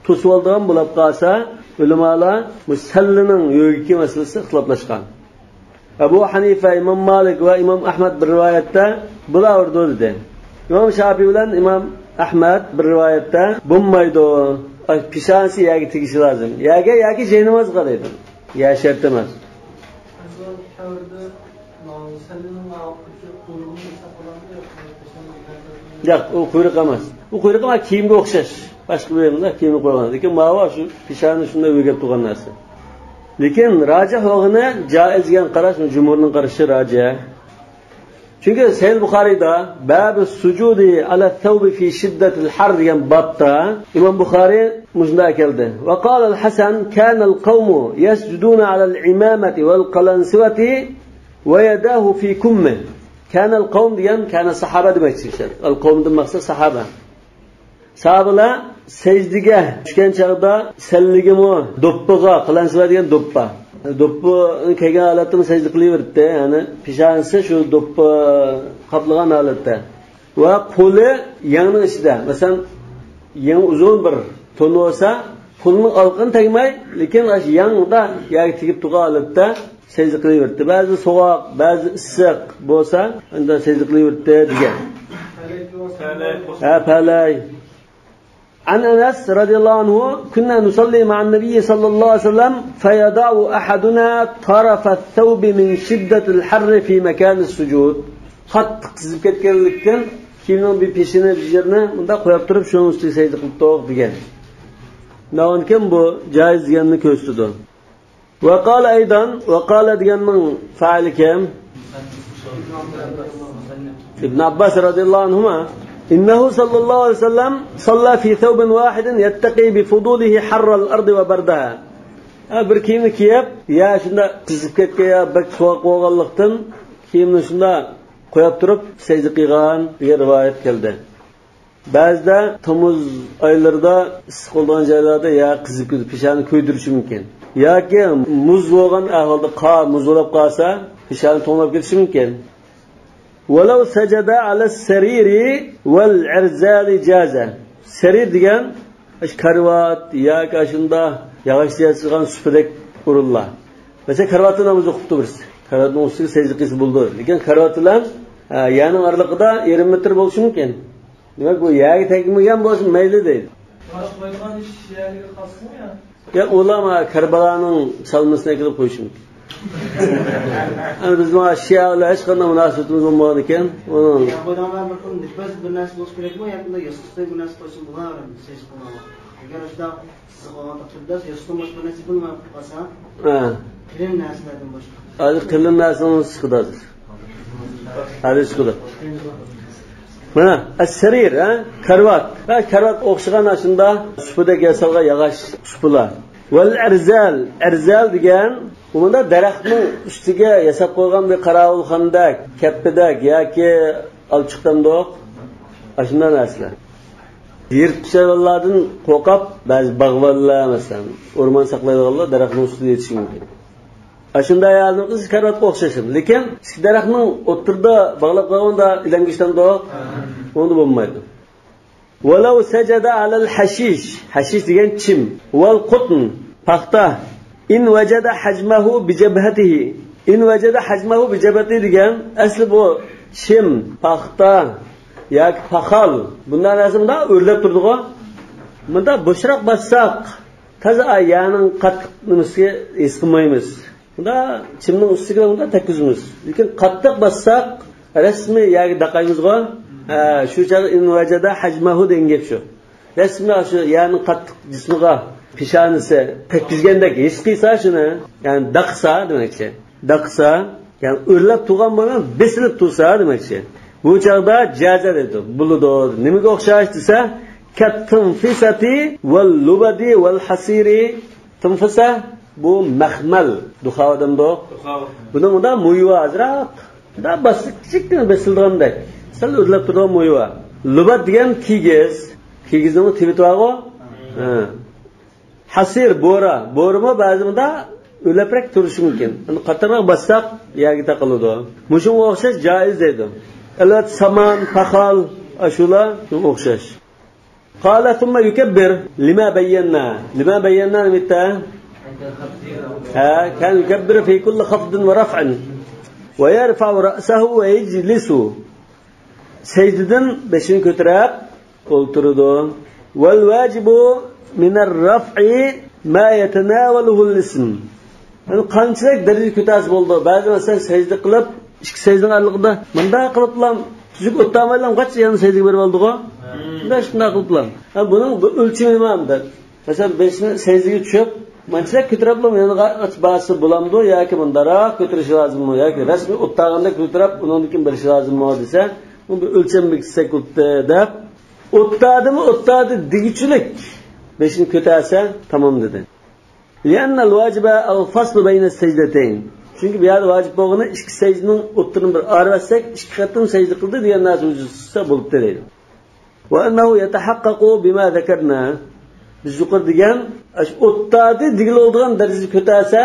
توسۇۋالىدىغان بولۇپ قالسا، ئۆلىمالار مۇشۇ سەللىنىڭ يۆگىكى مەسىلىسىدە ئىختىلاپلاشقان. ئەبۇ ھەنىفە، ئىمام مالىك ۋە ئىمام ئەھمەد بىر رىۋايەتتە بۇلار ئۇرىدۇ دېدى. ئىمام شافىي بىلەن ئىمام ئەھمەد بىر رىۋايەتتە بولمايدۇ، پېشانىسى يەرگە تېگىشى لازىم. يەرگە ياكى جاينامازغا دەيدۇ. يەر شەرت ئەمەس. ياق، ئۇ قۇيرۇق ئەمەس. ئۇ قۇيرۇق ئەمەس، كىيىمگە ئوخشاش. باشقا بىر يەردە كىيىمگە قويغان. لېكىن ماۋۇ شۇ پېشانە شۇنداق ئۆگەپ تۇرغان نەرسە. لېكىن راجىھ بولغىنى جائىز دېگەن قاراش، جۇمھۇرنىڭ قارىشى راجىھ. چۈنكى سەھىھ بۇخارىيدا بابۇ سۇجۇدى ئەلە سەۋبى فى شىددەتىل ھەر دېگەن بابتا ئىمام بۇخارىي مۇشۇنداق كەلدى. ۋە قالەل ھەسەن كانەل قەۋمۇ يەسجۇدۇنە ئەلەل ئىمامەتى ۋەل قەلەنسىۋەتى ۋە يەداھۇ فى كۇممە. كانەل قەۋم دېگەن كانە ساھابە دېمەكچى. ئەل قەۋمدىن مەقسەت ساھابە. ساھابىلار سەجدىگە چۈشكەن چاغدا سەللىگىمۇ، دوپپىغا، قەلەنسىۋە دېگەن دوپپا. دوپپا كىيگەن ھالەتتىمۇ سەجدە قىلىۋېرىدۇ. يەنى پېشانىسى شۇ دوپپا قاپلىغان ھالەتتە. ۋە قولى يەڭنىڭ ئىچىدە. مەسىلەن، يەڭ ئۇزۇن بىر تون بولسا، قولىنىڭ ئالىقىنى تەگمەي، لېكىن ئاشۇ يەڭ مۇنداق يەرگە تېگىپ تۇرغان ھالەتتە سەجدە قىلىۋېرىدۇ. بەزى سوغۇق، بەزى ئىسسىق بولسا، ئەمدى سەجدە قىلىۋېرىدۇ دېگەن. ھە، پەلەي. عن أنس رضي الله عنه، كنا نصلي مع النبي صلى الله عليه وسلم، فيضع أحدنا طرف الثوب من شدة الحر في مكان السجود. قاتتىق قىزىپ كەتكەنلىكتىن، كىيىمنىڭ بىر پېشىنى، بىر يېرىنى مۇنداق قويۇپ تۇرۇپ، شۇنىڭ ئۈستىگە سەجدە قىلىپ تۇردۇق دېگەن. ناۋانكەن بۇ جائىز دېگەننى كۆرسىتىدۇ. ۋە قالە ئەيدان، ۋە قالە دېگەننىڭ فائىلى كىم؟ ئىبن ئابباس رەزىياللاھۇ ئەنھۇما. ئىننەھۇ سەللەللاھۇ ئەلەيھى ۋەسەللەم سەللە فى سەۋبىن ۋاھىدىن يەتتەقى بىفۇدۇلىھى ھەررەل ئەردى ۋە بەردەھا. ھە، بىر كىيىمنى كىيىپ، يا شۇنداق قىزىپ كەتكەن يا بەك سوغۇق بولغانلىقتىن، كىيىمنى شۇنداق قويۇپ تۇرۇپ سەجدە قىلغان دېگەن رىۋايەت كەلدى. بەزىدە تومۇز ئايلىرىدا ئىسسىق بولىدىغان جايلاردا يا قىزىپ كېتىدۇ، پېشانە كۆيدۈرۈشى مۇمكىن. ياكى مۇز بولغان ئەھۋالدا، قار، مۇز بولاپ قالسا، پېشانە توڭلاپ كېتىشى مۇمكىن. ۋەلەۋ سەجەدە ئەلەس سەرىرى ۋەل ئەرزەلى جازە. سەرىر دېگەن ئاشۇ كارىۋات ياكى ئاشۇنداق ياغاچتىن ياسالغان سۇپىدەك ئورۇنلار. مەسىلەن، كارىۋاتتا ناماز ئوقۇپتۇ بىرسى. كارىۋاتنىڭ ئۈستىگە سەجدە قىلسا بولىدۇ. لېكىن كارىۋات بىلەن، ئە، يەرنىڭ ئارىلىقىدا يېرىم مېتىر بولۇشى مۇمكىن. دېمەك، بۇ يەرگە تەگمىگەن بولسا مەيلى دەيدۇ. قويىدىغان ئىش يەرگە خاسمۇ يا؟ يا، ئۇلار مانا كەربەلانىڭ چالمىسىنى ئەكېلىپ قويۇشى مۇمكىن. ئەمما بىز مانا شىئە بىلەن ھېچقانداق مۇناسىۋىتىمىز بولمىغان ئىكەن، ئۇنىڭ يا، قويىدىغانلار بىر خىل نىپاس بىر نەرسە بولسا كېرەكمۇ ياكى ياستۇقتەك بىر نەرسە قويسا بولار، سەجدە قىلغانغا. ئەگەر ئاشۇنداق سىزىق بولغان تەقدىردە، ياستۇقتىن باشقا بىر نەرسە بولماي قالسا، ھە، قېلىن نەرسىلەردىن باشقا. ھازىر قېلىن نەرسىنىڭ سىقىدى ھازىر. ھازىر سىقىدى. مانا، ئەسسەرىر، ھە؟ كارىۋات. ھە، كارىۋات ئوخشىغان ئاشۇنداق سۇپىدەك ياسالغان ياغاچ سۇپىلار. ۋەل ئەرزەل. ئەرزەل دېگەن، بۇ مۇنداق دەرەخنىڭ ئۈستىگە ياساپ قويغان بىر قاراۋۇلخانىدەك، كەپپىدەك ياكى ئالچىق دەمدۇق. ئاشۇنداق نەرسىلەر. يىرتقۇچ ھايۋانلاردىن قورقۇپ، بەزى باغۋەنلەر، مەسىلەن، ئورمان ساقلايدىغانلار دەرەخنىڭ ئۈستىدە يېتىشى مۇمكىن. ئاشۇنداق ھايۋاننىڭ ئىزى كارىۋاتقا ئوخشاش. لېكىن ئىككى دەرەخنىڭ ئوتتۇرىدا باغلاپ قويغاندا ئىلەمگە ئىشلەمدۇق. ئۇندا بولمايدۇ. ۋەلەۋ سەجەدە ئەلەل ھەشىش. ھەشىش دېگەن چىم. ۋەل قۇتن، پاختا. ئىن ۋەجەدە ھەجمەھۇ بىجەبھەتىھى. ئىن ۋەجەدە ھەجمەھۇ بىجەبھەتىھى دېگەن، ئەسلى بۇ چىم، پاختا ياكى پاخال. بۇنداق نەرسە مۇنداق ئۆرلەپ تۇرىدىغۇ. مۇنداق بوشراق باسساق، تازا يەرنىڭ قاتتىق نېمىسىگە ھېس قىلمايمىز. مۇنداق چىمنىڭ ئۈستىگە مۇنداق تەگكۈزىمىز. لېكىن قاتتىق باسساق، رەسمىي يەرگە داقايمىزغۇ. ھە، شۇ چاغدا ئىن ۋەجەدە ھەجمەھۇ دېگەن گەپ شۇ. رەسمىي شۇ يەرنىڭ قاتتىق جىسمىغا پېشانىسى تەگكۈزگەندەك ھېس قىلسا شۇنى، يەنى داقسا دېمەكچى. داقسا، يەنى ئۆرلەپ تۇرغان بولماي، بېسىلىپ تۇرسا دېمەكچى. بۇ چاغدا جازە دەيدۇ، بولىدۇ. نېمىگە ئوخشاش دېسە، كەتتىنفىسەتى ۋەل لۇبەدى ۋەل ھەسىرى. تىنفىسە، بۇ مەخمەل، دۇخاۋا دەمدۇق. دۇخاۋا. بۇنىڭ مۇنداق مويى بار ئازراق. مۇنداق باسسا كىچىككىنە بېسىلىدىغاندەك. سەل ئۆرلەپ تۇرىدىغان مويى بار. لۇبەت دېگەن كىگىز. كىگىزنىڭمۇ تېۋىتى بارغۇ. ھە. ھەسىر، بورا. بورىمۇ بەزى مۇنداق ئۆرلەپرەك تۇرۇشى مۇمكىن. ئەمما قاتتىقراق باسساق يەرگە تاقىلىدۇ. مۇشۇنىڭغا ئوخشاش جائىز دەيدۇ. ئەلۋەتتە سامان، پاخال، ئاشۇلار شۇنىڭغا ئوخشاش. قال ثم يكبر لما بينا. لما بينا نېمە؟ ھە، كان يكبر في كل خفض ورفع ويرفع رأسه ويجلس. سەجدىدىن بېشىنى كۆتۈرۈپ ئولتۇرىدۇ. والواجب من الرفع ما يتناوله الاسم. يەنى قانچىلىك دەرىجە كۆتەرسە بولىدۇ. بەزى مەسىلەن سەجدە قىلىپ، ئىككى سەجدىنىڭ ئارىلىقىدا مۇنداق قىلىپلا تۈزۈك ئولتۇرمايلا قاچ يەنە سەجدىگە بېرىپ ئالدىغۇ. شۇنداق، شۇنداق قىلىپلا. ھە، بۇنىڭ بىر ئۆلچىمى بار ئەمدى. مەسىلەن، بېشىنى سەجدىگە چۈشۈپ، مانچىلىك كۆتۈرۈپلا يەنە قاچ بارسا بولامدۇ ياكى مۇنداقراق كۆتۈرۈشى لازىممۇ ياكى رەسمىي ئولتۇرغاندەك كۆتۈرۈپ ئۇنىڭدىن كېيىن بېرىشى لازىممۇ دېسە، بۇ بىر ئۆلچەم بېكىتسەك بولۇپتۇ دەپ، ئولتۇردىمۇ ئولتۇردى دېگۈچىلىك بېشىنى كۆتەرسە تامام دېدى. لأن الواجب الفصل بين السجدتين. چۈنكى بۇ يەردە ۋاجىپ بولغىنى ئىككى سەجدىنىڭ ئوتتۇرىنى بىر ئايرىۋەتسەك، ئىككى قېتىم سەجدە قىلدى دېگەن نەرسە ۋۇجۇدقا چىقسا بولۇپتۇ دەيدۇ. وأنه يتحقق بما ذكرنا. بىز يۇقىرى دېگەن، ئاشۇ ئولتۇردى دېگىلى بولىدىغان دەرىجىگە كۆتەرسە،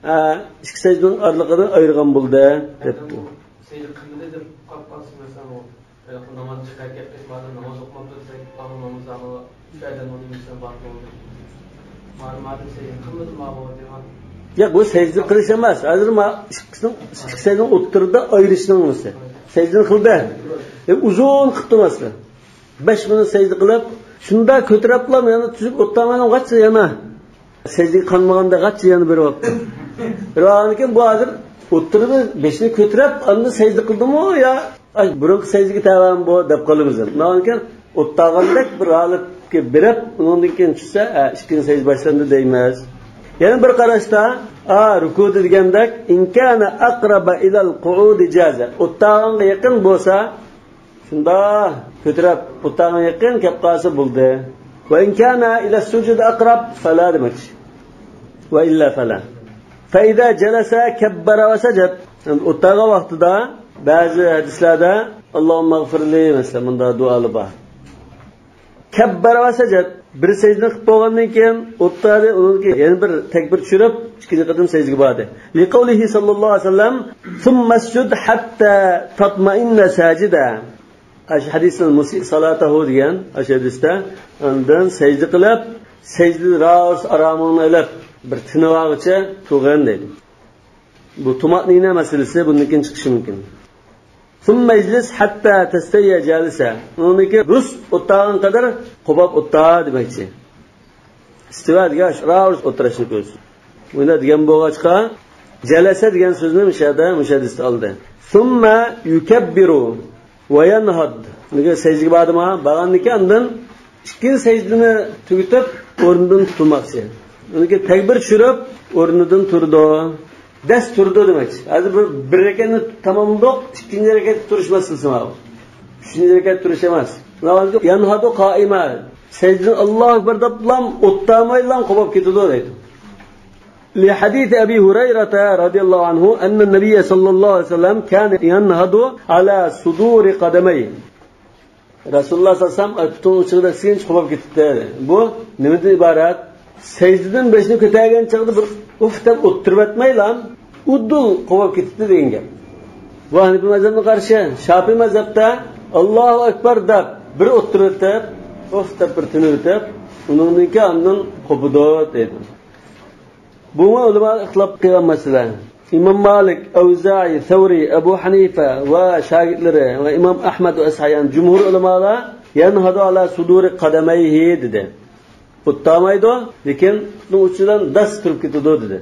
ئە، ئىككى سەجدىنىڭ ئارىلىقىنى ئايرىغان بولدى دەپتۇ. سەجدە قىلمىدى دەپ قاپ قالسا، مەسىلەن، ئۇ ھېلىقى نامازچى ھەرىكەت قىلىپ، مادەم ناماز ئوقۇماپتۇ دېسەك، ئاڭ نامىزى ئاڭا ئۈچ ئادەم ئۇنى دېسە بار بولدى. مانا، مادەم سەجدە قىلمىدى، ما بولدى دېگەن. ياق، بۇ سەجدە قىلىش ئەمەس. ھازىر ما ئىككىسىنىڭ، ئىككى سەجدىنىڭ ئوتتۇرىدا ئايرىشنىڭ نېمىسى. سەجدىنى قىلدى. ئە، ئۇزۇن قىپتۇ مەسىلەن. بەش مىنۇت سەجدە قىلىپ، شۇنداق كۆتۈرۈپلا يەنە تۈزۈك ئولتۇرمايلا قاچ يەنە. سەجدىگە قانمىغاندەك قاچ يەنە بېرىۋاپتۇ. بېرىۋالغاندىن كېيىن بۇ ھازىر ئولتۇردى، بېشىنى كۆتۈرۈپ، ئاندىن سەجدە قىلدىمۇ يا ئاي، بۇرۇنقى سەجدىگە تەۋەمۇ بۇ دەپ قالىمىز. ئۇنىڭدىن كېيىن ئولتۇرغاندەك بىر ھالەتكە بېرىپ، ئۇنىڭدىن كېيىن چۈشسە، ھە، ئىككىنچى سەجدە باشلاندى دەيمىز. يەنە بىر قاراشتا، ئا، رۇكۇدا دېگەندەك، إن كان أقرب إلى القعود جاز. ئولتۇرغانغا يېقىن بولسا، شۇنداق كۆتۈرۈپ، ئولتۇرغانغا يېقىن كەپ قالسا بولدى. وإن كان إلى السجود أقرب فلا دېمەكچى. وإلا فلا. فإذا جلس كبر وسجد. ئولتۇرغان ۋاقتىدا بەزى ھەدىسلەردە، اللهم اغفر لي، مەسىلەن، مۇنداق دۇئالار بار. كبر وسجد. بىر سەجدىنى قىلىپ بولغاندىن كېيىن ئولتۇردى، ئۇنىڭدىن كېيىن يەنە بىر تەكبىر چۈشۈرۈپ، ئىككىنچى قېتىم سەجدىگە باردى. لقوله صلى الله عليه وسلم، ثم اسجد حتى تطمئن ساجدا. ئاشۇ ھەدىسنى، مۇسىئ سالاتەھۇ دېگەن ئاشۇ ھەدىستە، ئاندىن سەجدە قىلىپ، سەجدىدە راۋۇس ئارامىڭنى ئېلىپ، بىر تىنىۋالغۇچە تۇرغىن دەيدۇ. بۇ تۇمەئنىنە مەسىلىسى بۇندىن كېيىن چىقىشى مۇمكىن. ثم اجلس حتى تستوي جالسا. ئۇنىڭدىن كېيىن رۇس ئولتۇرغان قەدەر قوپاپ ئولتۇر دېمەكچى. ئىستىۋا دېگەن شۇ راۋۇس ئولتۇرۇشنى كۆرسىتىدۇ. مۇنداق دېگەن بولغاچقا، جەلەسە دېگەن سۆزنى مۇشۇ يەردە، مۇشۇ ھەدىستە ئالدى. ثم يكبر وينهض. دېگەن سەجدىگە باردىما؟ بارغاندىن كېيىن ئاندىن ئىككىنچى سەجدىنى تۈگىتىپ، ئورنىدىن تۇرماقچى. ئۇنىڭ كېيىن تەكبىر چۈشۈرۈپ، ئورنىدىن تۇرىدۇ. دەس تۇرىدۇ دېمەكچى. ھازىر بىر، بىر رەكەتنى تاماملىدۇق، ئىككىنچى رەكەتتە تۇرۇش مەسىلىسى ماۋۇ. ئۈچىنچى رەكەت تۇرۇش ئەمەس. يەنھادۇ قائىما. سەجدىدىن ئاللاھۇ ئەكبەر دەپلا ئولتۇرمايلا قوپاپ كېتىدۇ دەيدۇ. لحديث أبي هريرة رضي الله عنه أن النبي صلى الله عليه وسلم كان ينهض على صدور قدميه. رەسۇلۇللاھ سەللەللاھۇ ئەلەيھى ۋەسەللەم پۇتىنىڭ ئۇچىغا دەسسىگىنچە قوپاپ كېتىپتۇ. بۇ نېمىدىن ئىبارەت؟ سەجدىدىن بېشىنى كۆتەرگەن چاغدا بىر ئۇف دەپ ئولتۇرۇۋەتمەيلا، ئۇدۇل قوپاپ كېتىپتۇ دېگەن گەپ. بۇ ھەنىپىي مەزھەپنىڭ قارىشى. شاپىئىي مەزھەپتە ئاللاھۇ ئەكبەر دەپ بىر ئولتۇرۇۋېتىپ، ئۇف دەپ بىر تىنىۋېتىپ، ئۇنىڭدىن كېيىن ئاندىن قوپىدۇ دەيدۇ. بۇمۇ ئۆلىمالار ئىختىلاپ قىلغان مەسىلە. ئىمام مالىك، ئەۋزائىي، سەۋرىي، ئەبۇ ھەنىفە ۋە شاگىرتلىرى ۋە ئىمام ئەھمەد ۋە ئىسھاق، يەنى جۇمھۇر ئۆلىمالار يەنھادۇ ئالا سۇدۇرى قەدەمەيھى دېدى. ئولتۇرمايدۇ، لېكىن پۇتىنىڭ ئۇچىدىن دەس تۇرۇپ كېتىدۇ دېدى.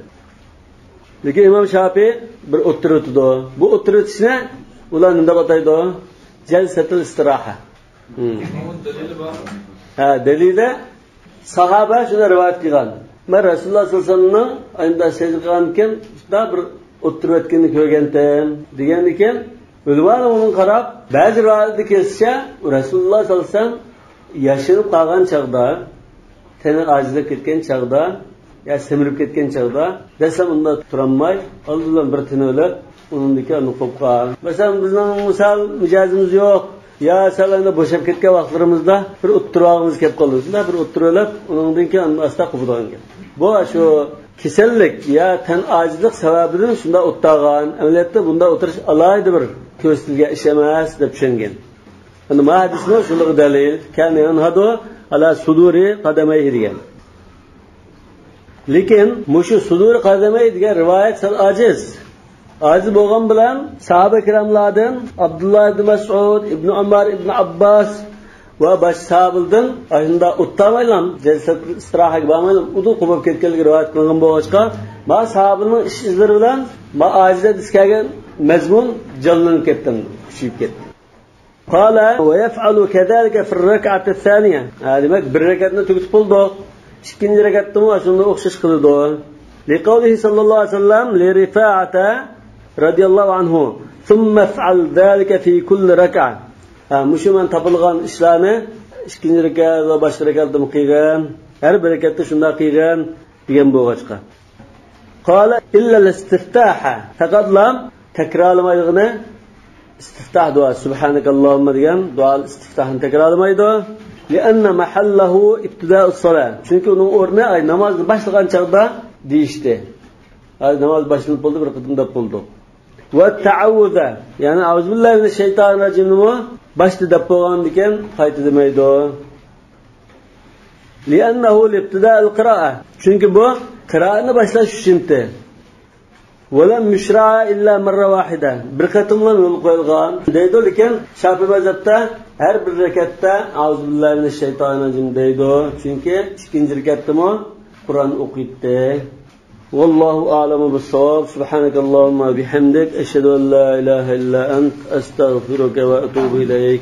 لېكىن ئىمام شاپىئىي بىر ئولتۇرۇۋېتىدۇ. بۇ ئولتۇرۇۋېتىشنى ئۇلار نېمە دەپ ئاتايدۇ؟ جەلسەتۇل ئىستىراھە. ھە، دەلىلى ساھابە شۇنى رىۋايەت قىلغان. مەن رەسۇلۇللاھ سەللەللاھۇ ئەلەيھى ۋەسەللەمنىڭ ئاينىدا سەجدە قىلغانىكەن، شۇنداق بىر ئولتۇرۇۋەتكىنىنى كۆرگەنتىم دېگەندىكىن، ئۆلىمالار ئۇنىڭغا قاراپ، بەزى رىۋايەتلەردە كېلىشىچە، رەسۇلۇللاھ سەللەللاھۇ ئەلەيھى ۋەسەللەم ياشىنىپ قالغان چاغدا، تېنى ئاجىزلاپ كەتكەن چاغدا، يا سېمىرىپ كەتكەن چاغدا، دەسلەپ ئۇنداق تۇرالماي، ئالدى بىلەن بىر تىنىۋېلىپ، ئۇنىڭدىن كېيىن ئاندىن قوپقان. مەسىلەن، بىزنىڭ مىسال مىجەزىمىز يوق، يا سەل ئەمدى بوشاپ كەتكەن ۋاقىتلىرىمىزدا بىر ئولتۇرۇۋالغىمىز كەپ قالىدۇ. شۇنداق بىر ئولتۇرۇۋېلىپ، ئۇنىڭدىن كېيىن ئاندىن ئاستا قوپىدىغان گەپ. بۇ شۇ كېسەللىك يا تەن ئاجىزلىق سەۋەبىدىن شۇنداق ئولتۇرغان، ئەمەلىيەتتە بۇنداق ئولتۇرۇش ئالاھىدە بىر كۆرسىتىلگەن ئىش ئەمەس دەپ چۈشەنگەن. ئەمدى ما ھەدىسمۇ شۇنىڭغا دەلىل. كان ينهض على صدور قدميه دېگەن. لېكىن مۇشۇ سۇدۇر قەدەمەي دېگەن رىۋايەت سەل ئاجىز. ئاجىز بولغان بىلەن ساھابە كىراملاردىن ئابدۇللا ئىبن مەسئۇد، ئىبن ئۆمەر، ئىبن ئابباس ۋە باشقا ساھابىلىدىن ئاشۇنداق ئوتتامايلام جەلسەت ئىستىراھەگە بارمايلام ئۇدۇل قوپۇپ كەتكەنلىكى رىۋايەت قىلىنغان بولغاچقا، ما ساھابىنىڭ ئىش ئىزلىرى بىلەن ما ئاجىز ھەدىسكە كەلگەن مەزمۇن جانلىنىپ كەتتى، كۈچىيىپ كەتتى. قال ويفعل كذلك في الركعة الثانية. ھە، دېمەك، بىر رەكەتنى تۈگىتىپ بولدۇق. ئىككىنچى رەكەتتىمۇ شۇنىڭغا ئوخشاش قىلىدۇ. لقوله صلى الله عليه وسلم لرفاعة رضي الله عنه: ثم افعل ذلك في كل ركعة. ھە، مۇشۇ مەن تاپىلىغان ئىشلارنى ئىككىنچى رەكەت ۋە باشقا رەكەتتىمۇ قىلغىن. ھەر بىر رەكەتتە شۇنداق قىلغىن. دېگەن بولغاچقا. قال إلا الاستفتاح. پەقەتلا تەكرارلىمايدىغىنى ئىستىفتاھ دۇئا، سۇبھانەكاللاھۇمما دېگەن دۇئا ئىستىفتاھنى تەكرارلىمايدۇ. لأن محله ابتداء الصلاة. چۈنكى ئۇنىڭ ئورنى، ئاي، نامازنى باشلىغان چاغدا دېيىشتى. ھازىر ناماز باشلىنىپ بولدى، بىر قېتىم دەپ بولدۇق. والتعوذ، يەنى أعوذ بالله من الشيطان الرجيم نىمۇ باشتا دەپ بولغاندىكىن قايتا دېمەيدۇ. لأنه لابتداء القراءة. چۈنكى بۇ قىرائەتنى باشلاش ئۈچۈن ئىدى. ولم يشرع إلا مرة واحدة. بىر قېتىملا يولغا قويۇلغان دەيدۇ، لېكىن شافىئىي مەزھەپتە ھەر بىر رەكەتتە أعوذ بالله من الشيطان الرجيم دەيدۇ. چۈنكى ئىككىنچى رەكەتتىمۇ قۇرئان ئوقۇيتتى. والله أعلم بالصواب. سبحانك اللهم وبحمدك، أشهد أن لا إله إلا أنت، أستغفرك وأتوب إليك.